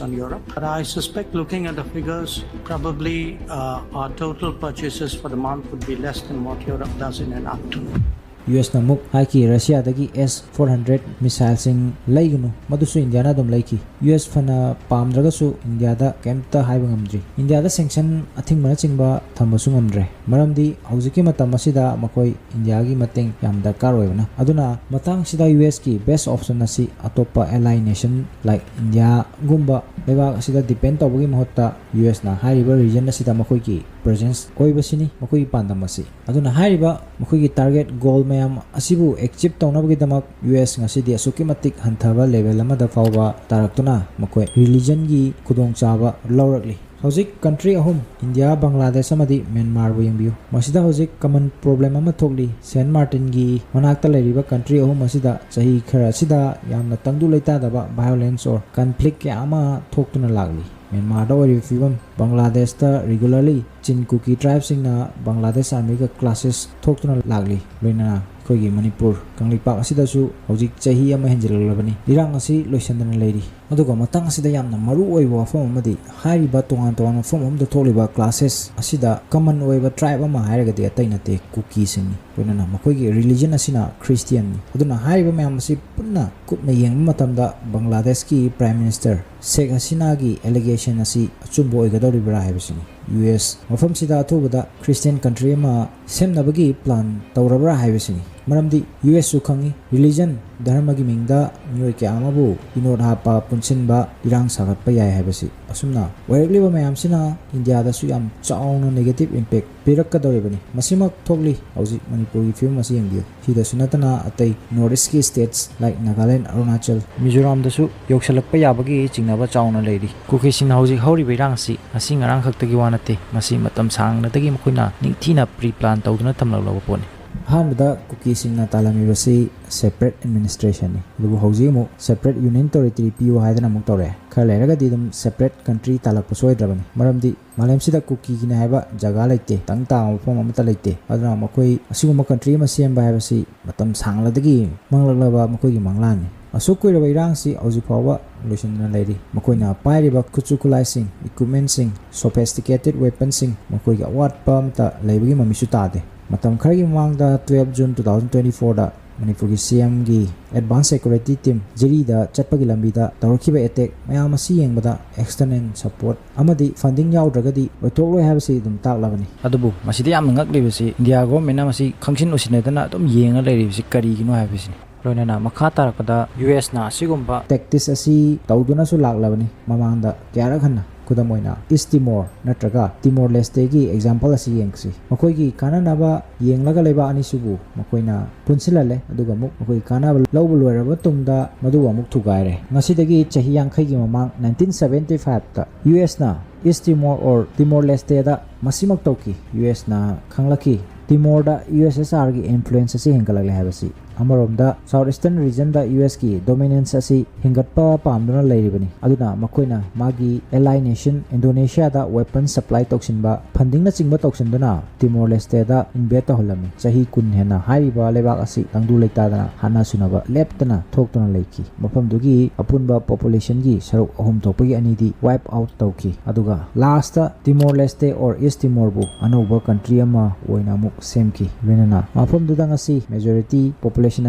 on Europe. But I suspect, looking at the figures, probably uh, our total purchases for the month would be less than what Europe does in an afternoon. U ꯑꯦꯁꯅ ꯑꯃꯨꯛ ꯍꯥꯏꯈꯤ ꯔꯁꯤꯌꯥꯗꯒꯤ ꯑꯦꯁ four hundred ꯃꯤꯁꯥꯏꯜꯁꯤꯡ ꯂꯩꯒꯅꯨ, ꯃꯗꯨꯁꯨ ꯏꯟꯗꯤꯌꯥꯅ ꯑꯗꯨꯝ ꯂꯩꯈꯤ꯫ U S ꯐꯅ ꯄꯥꯝꯗ꯭ꯔꯒꯁꯨ ꯏꯟꯗꯤꯌꯥꯗ ꯀꯩꯝꯇ ꯍꯥꯏꯕ ꯉꯝꯗ꯭ꯔꯤ꯫ ꯏꯟꯗꯤꯌꯥꯗ ꯁꯦꯡꯁꯟ ꯑꯊꯤꯡꯕꯅꯆꯤꯡꯕ ꯊꯝꯕꯁꯨ ꯉꯝꯗ꯭ꯔꯦ, ꯃꯔꯝꯗꯤ ꯍꯧꯖꯤꯛꯀꯤ ꯃꯇꯝ ꯑꯁꯤꯗ ꯃꯈꯣꯏ ꯏꯟꯗꯤꯌꯥꯒꯤ ꯃꯇꯦꯡ ꯌꯥꯝ ꯗꯔꯀꯥꯔ ꯑꯣꯏꯕꯅ꯫ ꯑꯗꯨꯅ ꯃꯇꯥꯡꯁꯤꯗ ꯌꯨ ꯑꯦꯁꯀꯤ ꯕꯦꯁ ꯑꯣꯞꯁꯟ ꯑꯁꯤ ꯑꯇꯣꯞꯄ ꯑꯦꯂꯥꯏ ꯅꯦꯁꯟ ꯂꯥꯏꯛ ꯏꯟꯗꯤꯌꯥꯒꯨꯝꯕ ꯂꯩꯕꯥꯛ ꯑꯁꯤꯗ ꯗꯤꯄꯦꯟ ꯇꯧꯕꯒꯤ ꯃꯍꯨꯠꯇ ꯌꯨ ꯑꯦꯁꯅ ꯍꯥꯏꯔꯤꯕ ꯔꯤꯖꯟ ꯑꯁꯤꯗ ꯃꯈꯣꯏꯒꯤ ꯄ꯭ꯔꯦꯖꯦꯟꯁ ꯑꯣꯏꯕꯁꯤꯅꯤ ꯃꯈꯣꯏꯒꯤ ꯄꯥꯟꯗꯝ ꯑꯁꯤ꯫ ꯑꯗꯨꯅ ꯍꯥꯏꯔꯤꯕ ꯃꯈꯣꯏꯒꯤ ꯇꯥꯔꯒꯦꯠ ꯒꯣꯜ ꯃꯌꯥꯝ ꯑꯁꯤꯕꯨ ꯑꯦꯆꯤꯞ ꯇꯧꯅꯕꯒꯤꯗꯃꯛ ꯌꯨ ꯑꯦꯁ ꯉꯁꯤꯗꯤ ꯑꯁꯨꯛꯀꯤ ꯃꯇꯤꯛ ꯍꯟꯊꯕ ꯂꯦꯚꯦꯜ ꯑꯃꯗ ꯐꯥꯎꯕ ꯇꯥꯔꯛꯇꯨꯅ ꯃꯈꯣꯏ ꯔꯤꯂꯤꯖꯟꯒꯤ ꯈꯨꯗꯣꯡꯆꯥꯕ ꯂꯧꯔꯛꯂꯤ꯫ ꯍꯧꯖꯤꯛ ꯀꯟꯇ꯭ꯔꯤ ꯑꯍꯨꯝ, ꯏꯟꯗꯤꯌꯥ, ꯕꯪꯒ꯭ꯂꯥꯗꯦꯁ ꯑꯃꯗꯤ ꯃ꯭ꯌꯥꯟꯃꯥꯔꯕꯨ ꯌꯦꯡꯕꯤꯌꯨ꯫ ꯃꯁꯤꯗ ꯍꯧꯖꯤꯛ ꯀꯃꯟ ꯄ꯭ꯔꯣꯕ꯭ꯂꯦꯝ ꯑꯃ ꯊꯣꯛꯂꯤ꯫ ꯁꯦꯟ ꯃꯥꯔꯇꯤꯟꯒꯤ ꯃꯅꯥꯛꯇ ꯂꯩꯔꯤꯕ ꯀꯟꯇ꯭ꯔꯤ ꯑꯍꯨꯝ ꯑꯁꯤꯗ ꯆꯍꯤ ꯈꯔ ꯑꯁꯤꯗ ꯌꯥꯝꯅ ꯇꯪꯗꯨ ꯂꯩꯇꯥꯗꯕ, ꯚꯥꯏꯑꯣꯂꯦꯟꯁ ꯑꯣꯔ ꯀꯟꯐ꯭ꯂꯤꯛ ꯀꯌꯥ ꯑꯃ ꯊꯣꯛꯇꯨꯅ ꯂꯥꯛꯂꯤ꯫ ꯃ꯭ꯌꯥꯟꯃꯥꯔꯗ ꯑꯣꯏꯔꯤꯕ ꯐꯤꯕꯝ, ꯕꯪꯒ꯭ꯂꯥꯗꯦꯁꯇ ꯔꯤꯒꯨꯂꯔꯂꯤ ꯆꯤꯟ ꯀꯨꯀꯤ ꯇ꯭ꯔꯥꯏꯕꯁꯤꯡꯅ ꯕꯪꯒ꯭ꯂꯥꯗꯦꯁ ꯑꯥꯔꯃꯤꯒ ꯀ꯭ꯂꯥꯁꯦꯁ ꯊꯣꯛꯇꯨꯅ ꯂꯥꯛꯂꯤ꯫ ꯂꯣꯏꯅꯅ ꯑꯩꯈꯣꯏꯒꯤ ꯃꯅꯤꯄꯨꯔ ꯀꯪꯂꯩꯄꯥꯛ ꯑꯁꯤꯗꯁꯨ ꯍꯧꯖꯤꯛ ꯆꯍꯤ ꯑꯃ ꯍꯦꯟꯖꯤꯜꯂꯛꯂꯕꯅꯤ ꯏꯔꯥꯡ ꯑꯁꯤ ꯂꯣꯏꯁꯤꯟꯗꯅ ꯂꯩꯔꯤ꯫ ꯑꯗꯨꯒ ꯃꯇꯥꯡ ꯑꯁꯤꯗ ꯌꯥꯝꯅ ꯃꯔꯨ ꯑꯣꯏꯕ ꯋꯥꯐꯝ ꯑꯃꯗꯤ, ꯍꯥꯏꯔꯤꯕ ꯇꯣꯉꯥꯟ ꯇꯣꯉꯥꯟꯕ ꯃꯐꯝ ꯑꯃꯗ ꯊꯣꯛꯂꯤꯕ ꯀ꯭ꯂꯥꯁꯦꯁ ꯑꯁꯤꯗ ꯀꯃꯟ ꯑꯣꯏꯕ ꯇ꯭ꯔꯥꯏꯕ ꯑꯃ ꯍꯥꯏꯔꯒꯗꯤ ꯑꯇꯩ ꯅꯠꯇꯦ, ꯀꯨꯀꯤꯁꯤꯡꯅꯤ꯫ ꯂꯣꯏꯅꯅ ꯃꯈꯣꯏꯒꯤ ꯔꯤꯂꯤꯖꯟ ꯑꯁꯤꯅ ꯈ꯭ꯔꯤꯁꯇꯤꯌꯟꯅꯤ꯫ ꯑꯗꯨꯅ ꯍꯥꯏꯔꯤꯕ ꯃꯌꯥꯝ ꯑꯁꯤ ꯄꯨꯟꯅ ꯀꯨꯞꯅ ꯌꯦꯡꯕ ꯃꯇꯝꯗ ꯕꯪꯒ꯭ꯂꯥꯗꯦꯁꯀꯤ ꯄ꯭ꯔꯥꯏꯝ ꯃꯤꯅꯤꯁꯇꯔ ꯁꯦꯈ ꯍꯁꯤꯅꯥꯒꯤ ꯑꯦꯂꯤꯒꯦꯁꯟ ꯑꯁꯤ ꯑꯆꯨꯝꯕ ꯑꯣꯏꯒꯗꯧꯔꯤꯕ꯭ꯔꯥ ꯍꯥꯏꯕꯁꯤꯅꯤ꯫ ꯌꯨ ꯑꯦꯁ ꯃꯐꯝꯁꯤꯗ ꯑꯊꯨꯕꯗ ꯈ꯭ꯔꯤꯁꯇꯤꯌꯟ ꯀꯟꯇ꯭ꯔꯤ ꯑꯃ ꯁꯦꯝꯅꯕꯒꯤ ꯄ꯭ꯂꯥꯟ ꯇꯧꯔꯕ꯭ꯔꯥ ꯍꯥꯏꯕꯁꯤꯅꯤ꯫ ꯃꯔꯝꯗꯤ ꯌꯨ ꯑꯦꯁꯁꯨ ꯈꯪꯏ, ꯔꯤꯂꯤꯖꯟ, ꯙꯔꯃꯒꯤ ꯃꯤꯡꯗ ꯃꯤꯑꯣꯏ ꯀꯌꯥ ꯑꯃꯕꯨ ꯏꯅꯣꯠ ꯍꯥꯞꯄ, ꯄꯨꯟꯁꯤꯟꯕ, ꯏꯔꯥꯡ ꯁꯥꯒꯠꯄ ꯌꯥꯏ ꯍꯥꯏꯕꯁꯤ꯫ ꯑꯁꯨꯝꯅ ꯑꯣꯏꯔꯛꯂꯤꯕ ꯃꯌꯥꯝꯁꯤꯅ ꯏꯟꯗꯤꯌꯥꯗꯁꯨ ꯌꯥꯝ ꯆꯥꯎꯅ ꯅꯦꯒꯦꯇꯤꯚ ꯏꯝꯄꯦꯛ ꯄꯤꯔꯛꯀꯗꯧꯔꯤꯕꯅꯤ꯫ ꯃꯁꯤꯃꯛ ꯊꯣꯛꯂꯤ ꯍꯧꯖꯤꯛ ꯃꯅꯤꯄꯨꯔꯒꯤ ꯐꯤꯕꯝ ꯑꯁꯤ ꯌꯦꯡꯕꯤꯌꯨ꯫ ꯁꯤꯗꯁꯨ ꯅꯠꯇꯅ ꯑꯇꯩ ꯅꯣꯔꯠ ꯏꯁꯀꯤ ꯁ꯭ꯇꯦꯠꯁ ꯂꯥꯏꯛ ꯅꯥꯒꯥꯂꯦꯟ, ꯑꯔꯨꯅꯥꯆꯜ, ꯃꯤꯖꯣꯔꯥꯝꯗꯁꯨ ꯌꯧꯁꯤꯜꯂꯛꯄ ꯌꯥꯕꯒꯤ ꯆꯤꯡꯅꯕ ꯆꯥꯎꯅ ꯂꯩꯔꯤ꯫ ꯀꯨꯀꯤꯁꯤꯡꯅ ꯍꯧꯖꯤꯛ ꯍꯧꯔꯤꯕ ꯏꯔꯥꯡ ꯑꯁꯤ ꯉꯁꯤ ꯉꯔꯥꯡ ꯈꯛꯇꯒꯤ ꯋꯥ ꯅꯠꯇꯦ, ꯃꯁꯤ ꯃꯇꯝ ꯁꯥꯡꯅꯗꯒꯤ ꯃꯈꯣꯏꯅ ꯅꯤꯡꯊꯤꯅ ꯄ꯭ꯔꯤ ꯄ꯭ꯂꯥꯟ ꯇꯧꯗꯨꯅ ꯊꯝꯂꯛꯂꯕ ꯄꯣꯠꯅꯤ꯫ ꯑꯍꯥꯟꯕꯗ ꯀꯨꯀꯤ ꯀꯨꯀꯤꯁꯤꯡꯅ ꯇꯥꯜꯂꯝꯃꯤꯕꯁꯤ separate administrationꯅꯤ꯫ ꯑꯗꯨꯕꯨ ꯍꯧꯖꯤꯛ ꯑꯃꯨꯛ separate union territory ꯄꯤꯌꯨ ꯍꯥꯏꯗꯅ ꯑꯃꯨꯛ ꯇꯧꯔꯛꯑꯦ꯫ ꯈꯔ ꯂꯩꯔꯒꯗꯤ ꯑꯗꯨꯝ separate country ꯇꯥꯜꯂꯛꯄ ꯁꯣꯏꯗ꯭ꯔꯕꯅꯤ꯫ ꯃꯔꯝꯗꯤ ꯃꯥꯂꯦꯝꯁꯤꯗ ꯀꯨꯀꯤꯒꯤꯅꯤ ꯍꯥꯏꯕ ꯖꯒꯥ ꯂꯩꯇꯦ, ꯇꯪ ꯇꯥꯕ ꯃꯐꯝ ꯑꯃꯠꯇ ꯂꯩꯇꯦ꯫ ꯑꯗꯨꯅ ꯃꯈꯣꯏ ꯑꯁꯤꯒꯨꯝꯕ country ꯑꯃ ꯁꯦꯝꯕ ꯍꯥꯏꯕꯁꯤ ꯃꯇꯝ ꯁꯥꯡꯂꯗꯒꯤ ꯃꯪꯂꯛꯂꯕ ꯃꯈꯣꯏꯒꯤ ꯃꯪꯂꯥꯟꯅꯤ꯫ ꯑꯁꯨꯛ ꯀꯨꯏꯔꯕ ꯏꯔꯥꯡꯁꯤ ꯍꯧꯖꯤꯛ ꯐꯥꯎꯕ ꯂꯣꯏꯁꯤꯟꯗꯅ ꯂꯩꯔꯤ꯫ ꯃꯈꯣꯏꯅ ꯄꯥꯏꯔꯤꯕ ꯈꯨꯠꯁꯨ ꯈꯨꯠꯂꯥꯏꯁꯤꯡ, equipmentꯁꯤꯡ, sophisticated weaponꯁꯤꯡ ꯃꯈꯣꯏꯒꯤ ꯑꯋꯥꯠꯄ ꯑꯃꯠꯇ ꯂꯩꯕꯒꯤ ꯃꯃꯤꯁꯨ ꯇꯥꯗꯦ꯫ ꯃꯇꯝ ꯈꯔꯒꯤ ꯃꯃꯥꯡꯗ twelve June two thousand twenty fourꯗ ꯃꯅꯤꯄꯨꯔꯒꯤ CMꯒꯤ advance security team ꯖꯤꯔꯤꯗ ꯆꯠꯄꯒꯤ ꯂꯝꯕꯤꯗ ꯇꯧꯔꯛꯈꯤꯕ attack ꯃꯌꯥꯝ ꯑꯁꯤ ꯌꯦꯡꯕꯗ external support ꯑꯃꯗꯤ funding ꯌꯥꯎꯗ꯭ꯔꯒꯗꯤ ꯑꯣꯏꯊꯣꯛꯂꯣꯏ ꯍꯥꯏꯕꯁꯤ ꯑꯗꯨꯝ ꯇꯥꯛꯂꯕꯅꯤ꯫ ꯑꯗꯨꯕꯨ ꯃꯁꯤꯗ ꯌꯥꯝꯅ ꯉꯛꯂꯤꯕꯁꯤ India governmentꯅ ꯃꯁꯤ ꯈꯪꯁꯤꯟ ꯎꯁꯤꯟꯅꯗꯅ ꯑꯗꯨꯝ ꯌꯦꯡꯉ ꯂꯩꯔꯤꯕꯁꯤ ꯀꯔꯤꯒꯤꯅꯣ ꯍꯥꯏꯕꯁꯤꯅꯤ꯫ ꯂꯣꯏꯅꯅ ꯃꯈꯥ ꯇꯥꯔꯛꯄꯗ USꯅ ꯑꯁꯤꯒꯨꯝꯕ tactics ꯑꯁꯤ ꯇꯧꯗꯨꯅꯁꯨ ꯂꯥꯛꯂꯕꯅꯤ ꯃꯃꯥꯡꯗ ꯀꯌꯥꯔꯛ ꯍꯟꯅ꯫ ꯈꯨꯗꯝ ꯑꯣꯏꯅ East Timor ꯅꯠꯇ꯭ꯔꯒ Timor Lesteꯒꯤ example ꯑꯁꯤ ꯌꯦꯡꯁꯤ꯫ ꯃꯈꯣꯏꯒꯤ ꯀꯥꯟꯅꯅꯕ ꯌꯦꯡꯂꯒ ꯂꯩꯕꯥꯛ ꯑꯅꯤꯁꯤꯕꯨ ꯃꯈꯣꯏꯅ ꯄꯨꯟꯁꯤꯜꯍꯜꯂꯦ, ꯑꯗꯨꯒ ꯑꯃꯨꯛ ꯃꯈꯣꯏꯒꯤ ꯀꯥꯟꯅꯕ ꯂꯧꯕ ꯂꯣꯏꯔꯕ ꯃꯇꯨꯡꯗ ꯃꯗꯨ ꯑꯃꯨꯛ ꯊꯨꯒꯥꯏꯔꯦ꯫ ꯉꯁꯤꯗꯒꯤ ꯆꯍꯤ ꯌꯥꯡꯈꯩꯒꯤ ꯃꯃꯥꯡ nineteen seventy fiveꯇ USꯅ East Timor or Timor Lesteꯗ ꯃꯁꯤꯃꯛ ꯇꯧꯈꯤ꯫ USꯅ ꯈꯪꯂꯛꯈꯤ Timorꯗ USSRꯒꯤ influence ꯑꯁꯤ ꯍꯦꯟꯒꯠꯂꯛꯂꯦ ꯍꯥꯏꯕꯁꯤ꯫ ꯑꯃꯔꯣꯝꯗ South Eastern regionꯗ USꯀꯤ dominance ꯑꯁꯤ ꯍꯦꯟꯒꯠꯄ ꯄꯥꯝꯗꯨꯅ ꯂꯩꯔꯤꯕꯅꯤ꯫ ꯑꯗꯨꯅ ꯃꯈꯣꯏꯅ ꯃꯥꯒꯤ ally nation Indonesiaꯗ weapon supply ꯇꯧꯁꯤꯟꯕ, fundingꯅꯆꯤꯡꯕ ꯇꯧꯁꯤꯟꯗꯨꯅ Timor Lesteꯗ invade ꯇꯧꯍꯜꯂꯝꯃꯤ꯫ ꯆꯍꯤ ꯀꯨꯟ ꯍꯦꯟꯅ ꯍꯥꯏꯔꯤꯕ ꯂꯩꯕꯥꯛ ꯑꯁꯤ ꯇꯪꯗꯨ ꯂꯩꯇꯥꯗꯅ ꯍꯥꯠꯅ ꯁꯨꯅꯕ ꯂꯦꯞꯇꯅ ꯊꯣꯛꯇꯨꯅ ꯂꯩꯈꯤ꯫ ꯃꯐꯝꯗꯨꯒꯤ ꯑꯄꯨꯟꯕ populationꯒꯤ ꯁꯔꯨꯛ ꯑꯍꯨꯝ ꯊꯣꯛꯄꯒꯤ ꯑꯅꯤꯗꯤ wipe out ꯇꯧꯈꯤ꯫ ꯑꯗꯨꯒ lastꯇ Timor Leste or East Timorꯕꯨ ꯑꯅꯧꯕ country ꯑꯃ ꯑꯣꯏꯅ ꯑꯃꯨꯛ ꯁꯦꯝꯈꯤ꯫ ꯂꯣꯏꯅꯅ ꯃꯐꯝꯗꯨꯗ ꯉꯁꯤ majority population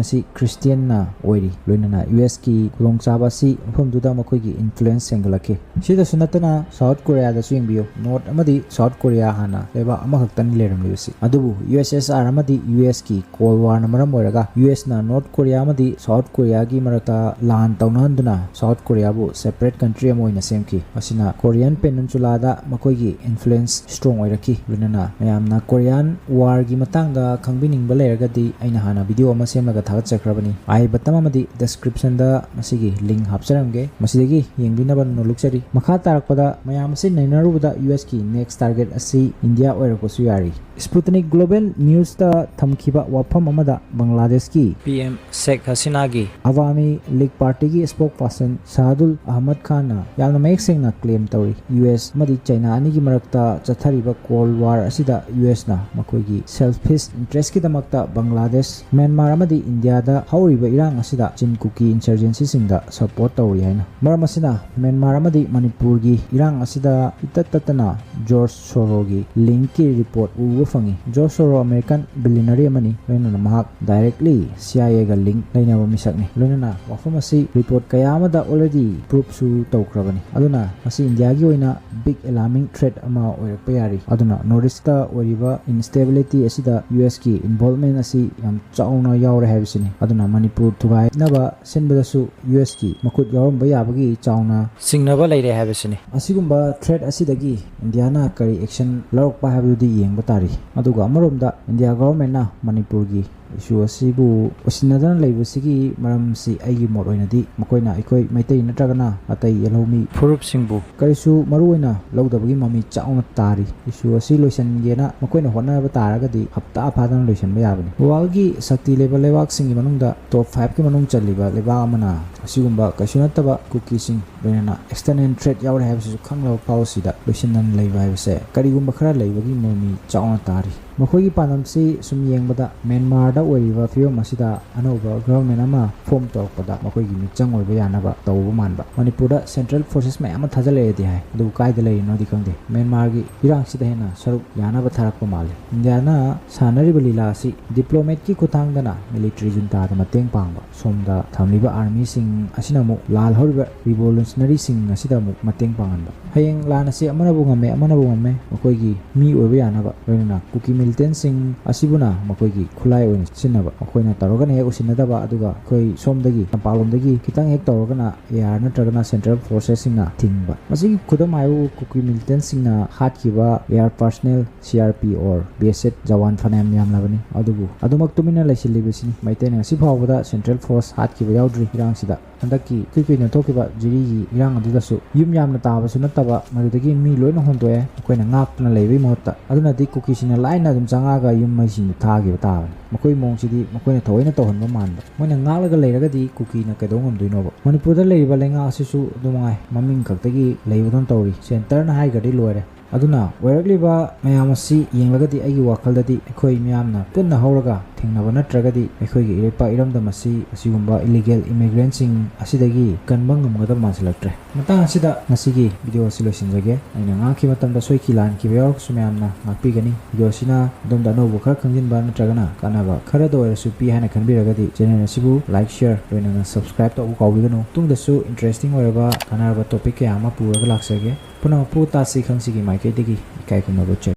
ꯑꯁꯤ Christianꯅ ꯑꯣꯏꯔꯤ꯫ ꯂꯣꯏꯅꯅ USꯀꯤ ꯈꯨꯗꯣꯡꯆꯥꯕ ꯑꯁꯤ ꯃꯐꯝꯗꯨꯗ ꯃꯈꯣꯏꯒꯤ influence ꯍꯦꯟꯒꯠꯂꯛꯈꯤ꯫ ꯁꯤꯗꯁꯨ ꯅꯠꯇꯅ South Koreaꯗꯁꯨ ꯌꯦꯡꯕꯤꯌꯨ꯫ North ꯑꯃꯗꯤ South Korea ꯍꯥꯟꯅ ꯂꯩꯕꯥꯛ ꯑꯃꯈꯛꯇꯅꯤ ꯂꯩꯔꯝꯂꯤꯕꯁꯤ꯫ ꯑꯗꯨꯕꯨ USSR ꯑꯃꯗꯤ USꯀꯤ Cold Warꯅ ꯃꯔꯝ ꯑꯣꯏꯔꯒ USꯅ North Korea ꯑꯃꯗꯤ South Koreaꯒꯤ ꯃꯔꯛꯇ ꯂꯥꯟ ꯇꯧꯅꯍꯟꯗꯨꯅ South Koreaꯕꯨ separate country ꯑꯃ ꯑꯣꯏꯅ ꯁꯦꯝꯈꯤ꯫ ꯃꯁꯤꯅ Korean Peninsulaꯗ ꯃꯈꯣꯏꯒꯤ influence strong ꯑꯣꯏꯔꯛꯈꯤ꯫ ꯂꯣꯏꯅꯅ ꯃꯌꯥꯝꯅ Korean Warꯒꯤ ꯃꯇꯥꯡꯗ ꯈꯪꯕꯤꯅꯤꯡꯕ ꯂꯩꯔꯒꯗꯤ ꯑꯩꯅ ꯍꯥꯟꯅ video ꯑꯃ ꯁꯦꯝ ꯊꯥꯒꯠꯆꯈ꯭ꯔꯕꯅꯤ꯫ I button ꯑꯃꯗꯤ descriptionꯗ ꯃꯁꯤꯒꯤ link ꯍꯥꯞꯆꯔꯝꯒꯦ, ꯃꯁꯤꯗꯒꯤ ꯌꯦꯡꯕꯤꯅꯕ ꯅꯣꯜꯂꯨꯛꯆꯔꯤ꯫ ꯃꯈꯥ ꯇꯥꯔꯛꯄꯗ ꯃꯌꯥꯝ ꯑꯁꯤ ꯅꯩꯅꯔꯨꯕꯗ USꯀꯤ next target ꯑꯁꯤ ꯏꯟꯗꯤꯌꯥ ꯑꯣꯏꯔꯛꯄꯁꯨ ꯌꯥꯔꯤ꯫ Sputnik Global Newsꯇ ꯊꯝꯈꯤꯕ ꯋꯥꯐꯝ ꯑꯃꯗ ꯕꯪꯒ꯭ꯂꯥꯗꯦꯁꯀꯤ PM Sheikh Hasinaꯒꯤ Awami League Partyꯒꯤ spokesperson ꯁꯥꯍꯗꯨꯜ Ahmad ꯈꯥꯟꯅ ꯌꯥꯝꯅ ꯃꯌꯦꯛ ꯁꯦꯡꯅ claim ꯇꯧꯔꯤ, US ꯑꯃꯗꯤ ꯆꯥꯏꯅꯥ ꯑꯅꯤꯒꯤ ꯃꯔꯛꯇ ꯆꯠꯊꯔꯤꯕ Cold War ꯑꯁꯤꯗ USꯅ ꯃꯈꯣꯏꯒꯤ selfish interestꯀꯤꯗꯃꯛꯇ ꯕꯪꯒ꯭ꯂꯥꯗꯦꯁ, ꯃ꯭ꯌꯥꯟꯃꯥꯔ ꯑꯃꯗꯤ ꯏꯟꯗꯤꯌꯥꯗ ꯍꯧꯔꯤꯕ ꯏꯔꯥꯡ ꯑꯁꯤꯗ Chin Kuki insurgencyꯁꯤꯡꯗ support ꯇꯧꯔꯤ ꯍꯥꯏꯅ꯫ ꯃꯔꯝ ꯑꯁꯤꯅ ꯃ꯭ꯌꯥꯟꯃꯥꯔ ꯑꯃꯗꯤ ꯃꯅꯤꯄꯨꯔꯒꯤ ꯏꯔꯥꯡ ꯑꯁꯤꯗ ꯏꯇꯠ ꯇꯠꯇꯅ George Sorosꯀꯤ linkꯀꯤ report ꯎꯕ ꯐꯪꯉꯤ꯫ George Soros American billionaire ꯑꯃꯅꯤ, ꯂꯣꯏꯅꯅ ꯃꯍꯥꯛ directly CIAꯒ link ꯂꯩꯅꯕ ꯃꯤꯁꯛꯅꯤ꯫ ꯂꯣꯏꯅꯅ ꯋꯥꯐꯝ ꯑꯁꯤ report ꯀꯌꯥ ꯑꯃꯗ already proofꯁꯨ ꯇꯧꯈ꯭ꯔꯕꯅꯤ꯫ ꯑꯗꯨꯅ ꯃꯁꯤ ꯏꯟꯗꯤꯌꯥꯒꯤ ꯑꯣꯏꯅ big alarming threat ꯑꯃ ꯑꯣꯏꯔꯛꯄ ꯌꯥꯔꯤ꯫ ꯑꯗꯨꯅ North Eastꯇ ꯑꯣꯏꯔꯤꯕ instability ꯑꯁꯤꯗ USꯀꯤ involvement ꯑꯁꯤ ꯌꯥꯝ ꯆꯥꯎꯅ ꯌꯥꯎꯔꯦ ꯍꯥꯏꯕꯁꯤꯅꯤ꯫ ꯑꯗꯨꯅ ꯃꯅꯤꯄꯨꯔ ꯊꯨꯒꯥꯏꯅꯕ ꯁꯤꯟꯕꯗꯁꯨ USꯀꯤ ꯃꯈꯨꯠ ꯌꯥꯎꯔꯝꯕ ꯌꯥꯕꯒꯤ ꯆꯥꯎꯅ ꯆꯤꯡꯅꯕ ꯂꯩꯔꯦ ꯍꯥꯏꯕꯁꯤꯅꯤ꯫ ꯑꯁꯤꯒꯨꯝꯕ threat ꯑꯁꯤꯗꯒꯤ ꯏꯟꯗꯤꯌꯥꯅ ꯀꯔꯤ action ꯂꯧꯔꯛꯄ ꯍꯥꯏꯕꯗꯨꯗꯤ ꯌꯦꯡꯕ ꯇꯥꯔꯤ꯫ ꯑꯗꯨꯒ ꯑꯃꯔꯣꯝꯗ ꯏꯟꯗꯤꯌꯥ governmentꯅ ꯃꯅꯤꯄꯨꯔꯒꯤ issue ꯑꯁꯤꯕꯨ ꯎꯁꯤꯟꯅꯗꯅ ꯂꯩꯕꯁꯤꯒꯤ ꯃꯔꯝꯁꯤ ꯑꯩꯒꯤ ꯃꯣꯠ ꯑꯣꯏꯅꯗꯤ ꯃꯈꯣꯏꯅ ꯑꯩꯈꯣꯏ ꯃꯩꯇꯩ ꯅꯠꯇ꯭ꯔꯒꯅ ꯑꯇꯩ ꯌꯦꯜꯍꯧꯃꯤ ꯐꯨꯔꯨꯞꯁꯤꯡꯕꯨ ꯀꯔꯤꯁꯨ ꯃꯔꯨ ꯑꯣꯏꯅ ꯂꯧꯗꯕꯒꯤ ꯃꯃꯤ ꯆꯥꯎꯅ ꯇꯥꯔꯤ꯫ Issue ꯑꯁꯤ ꯂꯣꯏꯁꯤꯟꯒꯦꯅ ꯃꯈꯣꯏꯅ ꯍꯣꯠꯅꯕ ꯇꯥꯔꯒꯗꯤ ꯍꯞꯇꯥ ꯐꯥꯗꯅ ꯂꯣꯏꯁꯤꯟꯕ ꯌꯥꯕꯅꯤ꯫ Worldꯒꯤ ꯁꯛꯇꯤ ꯂꯩꯕ ꯂꯩꯕꯥꯛꯁꯤꯡꯒꯤ ꯃꯅꯨꯡꯗ top fiveꯀꯤ ꯃꯅꯨꯡ ꯆꯜꯂꯤꯕ ꯂꯩꯕꯥꯛ ꯑꯃꯅ ꯑꯁꯤꯒꯨꯝꯕ ꯀꯩꯁꯨ ꯅꯠꯇꯕ ꯀꯨꯀꯤꯁꯤꯡ ꯂꯣꯏꯅꯅ external threat ꯌꯥꯎꯔꯦ ꯍꯥꯏꯕꯁꯤꯁꯨ ꯈꯪꯂꯕ ꯐꯥꯎꯁꯤꯗ ꯂꯣꯏꯁꯤꯟꯗꯅ ꯂꯩꯕ ꯍꯥꯏꯕꯁꯦ ꯀꯔꯤꯒꯨꯝꯕ ꯈꯔ ꯂꯩꯕꯒꯤ ꯃꯃꯤ ꯆꯥꯎꯅ ꯇꯥꯔꯤ꯫ ꯃꯈꯣꯏꯒꯤ ꯄꯥꯟꯗꯝꯁꯤ ꯁꯨꯝ ꯌꯦꯡꯕꯗ ꯃ꯭ꯌꯥꯟꯃꯥꯔꯗ ꯑꯣꯏꯔꯤꯕ ꯐꯤꯕꯝ ꯑꯁꯤꯗ ꯑꯅꯧꯕ government ꯑꯃ form ꯇꯧꯔꯛꯄꯗ ꯃꯈꯣꯏꯒꯤ ꯃꯤꯆꯪ ꯑꯣꯏꯕ ꯌꯥꯅꯕ ꯇꯧꯕ ꯃꯥꯟꯕ꯫ ꯃꯅꯤꯄꯨꯔꯗ central forces ꯃꯌꯥꯝ ꯑꯃ ꯊꯥꯖꯤꯜꯂꯛꯑꯦꯗꯤ ꯍꯥꯏ, ꯑꯗꯨꯕꯨ ꯀꯥꯏꯗ ꯂꯩꯔꯤꯅꯣꯗꯤ ꯈꯪꯗꯦ꯫ ꯃ꯭ꯌꯥꯟꯃꯥꯔꯒꯤ ꯏꯔꯥꯡꯁꯤꯗ ꯍꯦꯟꯅ ꯁꯔꯨꯛ ꯌꯥꯅꯕ ꯊꯥꯔꯛꯄ ꯃꯥꯜꯂꯤ꯫ ꯏꯟꯗꯤꯌꯥꯅ ꯁꯥꯟꯅꯔꯤꯕ ꯂꯤꯂꯥ ꯑꯁꯤ diplomatꯀꯤ ꯈꯨꯠꯊꯥꯡꯗꯅ military juntaꯗ ꯃꯇꯦꯡ ꯄꯥꯡꯕ, ꯁꯣꯝꯗ ꯊꯝꯂꯤꯕ armyꯁꯤꯡ ꯑꯁꯤꯅ ꯑꯃꯨꯛ ꯂꯥꯜ ꯍꯧꯔꯤꯕ revolutionaryꯁꯤꯡ ꯑꯁꯤꯗ ꯑꯃꯨꯛ ꯃꯇꯦꯡ ꯄꯥꯡꯍꯟꯕ꯫ ꯍꯌꯦꯡ ꯂꯥꯟ ꯑꯁꯤ ꯑꯃꯅꯕꯨ ꯉꯝꯃꯦ, ꯑꯃꯅꯕꯨ ꯉꯝꯃꯦ, ꯃꯈꯣꯏꯒꯤ ꯃꯤ ꯑꯣꯏꯕ ꯌꯥꯅꯕ, ꯂꯣꯏꯅꯅ ꯀꯨꯀꯤ ꯃꯤꯂꯤꯇꯦꯟꯁꯤꯡ ꯑꯁꯤꯕꯨꯅ ꯃꯈꯣꯏꯒꯤ ꯈꯨꯠꯂꯥꯏ ꯑꯣꯏꯅ ꯁꯤꯖꯤꯟꯅꯕ, ꯃꯈꯣꯏꯅ ꯇꯧꯔꯒꯅ ꯍꯦꯛ ꯎꯁꯤꯟꯅꯗꯕ, ꯑꯗꯨꯒ ꯑꯩꯈꯣꯏ ꯁꯣꯝꯗꯒꯤ ꯃꯄꯥꯟꯂꯣꯝꯗꯒꯤ ꯈꯤꯇꯪ ꯍꯦꯛ ꯇꯧꯔꯒꯅ ꯑꯦ ꯑꯥꯔ ꯅꯠꯇ꯭ꯔꯒꯅ ꯁꯦꯟꯇ꯭ꯔꯦꯜ ꯐꯣꯔꯁꯦꯁꯁꯤꯡꯅ ꯊꯤꯡꯕ꯫ ꯃꯁꯤꯒꯤ ꯈꯨꯗꯝ ꯍꯥꯏꯕꯕꯨ ꯀꯨꯀꯤ ꯃꯤꯂꯤꯇꯦꯟꯁꯤꯡꯅ ꯍꯥꯠꯈꯤꯕ A R personnel, C R P or B S F jawan ꯐꯅꯌꯥꯝ ꯌꯥꯝꯂꯕꯅꯤ꯫ ꯑꯗꯨꯕꯨ ꯑꯗꯨꯃꯛ ꯇꯨꯃꯤꯟꯅ ꯂꯩꯁꯤꯜꯂꯤꯕꯁꯤꯅꯤ꯫ ꯃꯩꯇꯩꯅ ꯉꯁꯤ ꯐꯥꯎꯕꯗ ꯁꯦꯟꯇ꯭ꯔꯦꯜ ꯐꯣꯔꯁ ꯍꯥꯠꯈꯤꯕ ꯌꯥꯎꯗ꯭ꯔꯤ꯫ ꯏꯔꯥꯡꯁꯤꯗ ꯍꯟꯗꯛꯀꯤ ꯏꯀꯨꯏ ꯀꯨꯏꯗꯅ ꯊꯣꯛꯈꯤꯕ ꯖꯤꯔꯤꯒꯤ ꯏꯔꯥꯡ ꯑꯗꯨꯗꯁꯨ ꯌꯨꯝ ꯌꯥꯝꯅ ꯇꯥꯕꯁꯨ ꯅꯠꯇꯕ, ꯃꯗꯨꯗꯒꯤ ꯃꯤ ꯂꯣꯏꯅ ꯍꯣꯟꯗꯣꯛꯑꯦ, ꯃꯈꯣꯏꯅ ꯉꯥꯛꯇꯨꯅ ꯂꯩꯕꯒꯤ ꯃꯍꯨꯠꯇ꯫ ꯑꯗꯨꯅꯗꯤ ꯀꯨꯀꯤꯁꯤꯡꯅ ꯂꯥꯏꯅ ꯑꯗꯨꯝ ꯆꯪꯉꯛꯑꯒ ꯌꯨꯝ ꯃꯩꯁꯤꯡꯗꯨ ꯊꯥꯈꯤꯕ ꯇꯥꯕꯅꯤ꯫ ꯃꯈꯣꯏ ꯃꯑꯣꯡꯁꯤꯗꯤ ꯃꯈꯣꯏꯅ ꯊꯑꯣꯏꯅ ꯇꯧꯍꯟꯕ ꯃꯥꯟꯕ꯫ ꯃꯣꯏꯅ ꯉꯥꯛꯂꯒ ꯂꯩꯔꯒꯗꯤ ꯀꯨꯀꯤꯅ ꯀꯩꯗꯧ ꯉꯝꯗꯣꯏꯅꯣꯕ? ꯃꯅꯤꯄꯨꯔꯗ ꯂꯩꯔꯤꯕ ꯂꯩꯉꯥꯛ ꯑꯁꯤꯁꯨ ꯑꯗꯨ ꯃꯉꯥꯏ, ꯃꯃꯤꯡ ꯈꯛꯇꯒꯤ ꯂꯩꯕꯗꯧꯅ ꯇꯧꯔꯤ꯫ ꯁꯦꯟꯇꯔꯅ ꯍꯥꯏꯈ꯭ꯔꯗꯤ ꯂꯣꯏꯔꯦ꯫ ꯑꯗꯨꯅ ꯑꯣꯏꯔꯛꯂꯤꯕ ꯃꯌꯥꯝ ꯑꯁꯤ ꯌꯦꯡꯂꯒꯗꯤ ꯑꯩꯒꯤ ꯋꯥꯈꯜꯗꯗꯤ ꯑꯩꯈꯣꯏ ꯃꯤꯌꯥꯝꯅ ꯄꯨꯟꯅ ꯍꯧꯔꯒ ꯊꯦꯡꯅꯕ ꯅꯠꯇ꯭ꯔꯒꯗꯤ ꯑꯩꯈꯣꯏꯒꯤ ꯏꯔꯩꯄꯥꯛ ꯏꯔꯝꯗꯝ ꯑꯁꯤ ꯑꯁꯤꯒꯨꯝꯕ ꯏꯂꯤꯒꯦꯜ ꯏꯃꯤꯒ꯭ꯔꯦꯟꯁꯤꯡ ꯑꯁꯤꯗꯒꯤ ꯀꯟꯕ ꯉꯝꯒꯗꯕ ꯃꯥꯟꯁꯤꯜꯂꯛꯇ꯭ꯔꯦ꯫ ꯃꯇꯥꯡ ꯑꯁꯤꯗ ꯉꯁꯤꯒꯤ ꯚꯤꯗꯤꯑꯣ ꯑꯁꯤ ꯂꯣꯏꯁꯤꯟꯖꯒꯦ꯫ ꯑꯩꯅ ꯉꯥꯡꯈꯤꯕ ꯃꯇꯝꯗ ꯁꯣꯏꯈꯤ ꯂꯥꯟꯈꯤꯕ ꯌꯥꯎꯔꯒꯁꯨ ꯃꯌꯥꯝꯅ ꯉꯥꯛꯄꯤꯒꯅꯤ꯫ ꯚꯤꯗꯤꯑꯣ ꯑꯁꯤꯅ ꯑꯗꯣꯝꯗ ꯑꯅꯧꯕ ꯈꯔ ꯈꯪꯖꯤꯟꯕ ꯅꯠꯇ꯭ꯔꯒꯅ ꯀꯥꯟꯅꯕ ꯈꯔꯗ ꯑꯣꯏꯔꯁꯨ ꯄꯤ ꯍꯥꯏꯅ ꯈꯟꯕꯤꯔꯒꯗꯤ ꯆꯦꯅꯦꯜ ꯑꯁꯤꯕꯨ ꯂꯥꯏꯛ, ꯁꯤꯌꯔ, ꯂꯣꯏꯅꯅ ꯁꯕꯁꯀ꯭ꯔꯥꯏꯕ ꯇꯧꯕ ꯀꯥꯎꯕꯤꯒꯅꯨ꯫ ꯃꯇꯨꯡꯗꯁꯨ ꯏꯟꯇꯔꯦꯁꯇꯤꯡ ꯑꯣꯏꯔꯕ ꯀꯥꯟꯅꯔꯕ ꯇꯣꯄꯤꯛ ꯀꯌꯥ ꯑꯃ ꯄꯨꯔꯒ ꯂꯥꯛꯆꯒꯦ꯫ ꯄꯨꯝꯅꯃꯛꯄꯨ ꯇꯥꯁꯤ ꯈꯪꯁꯤꯒꯤ ꯃꯥꯏꯀꯩꯗꯒꯤ ꯏꯀꯥꯏ ꯈꯨꯝꯅꯕ ꯎꯠꯆꯔꯤ꯫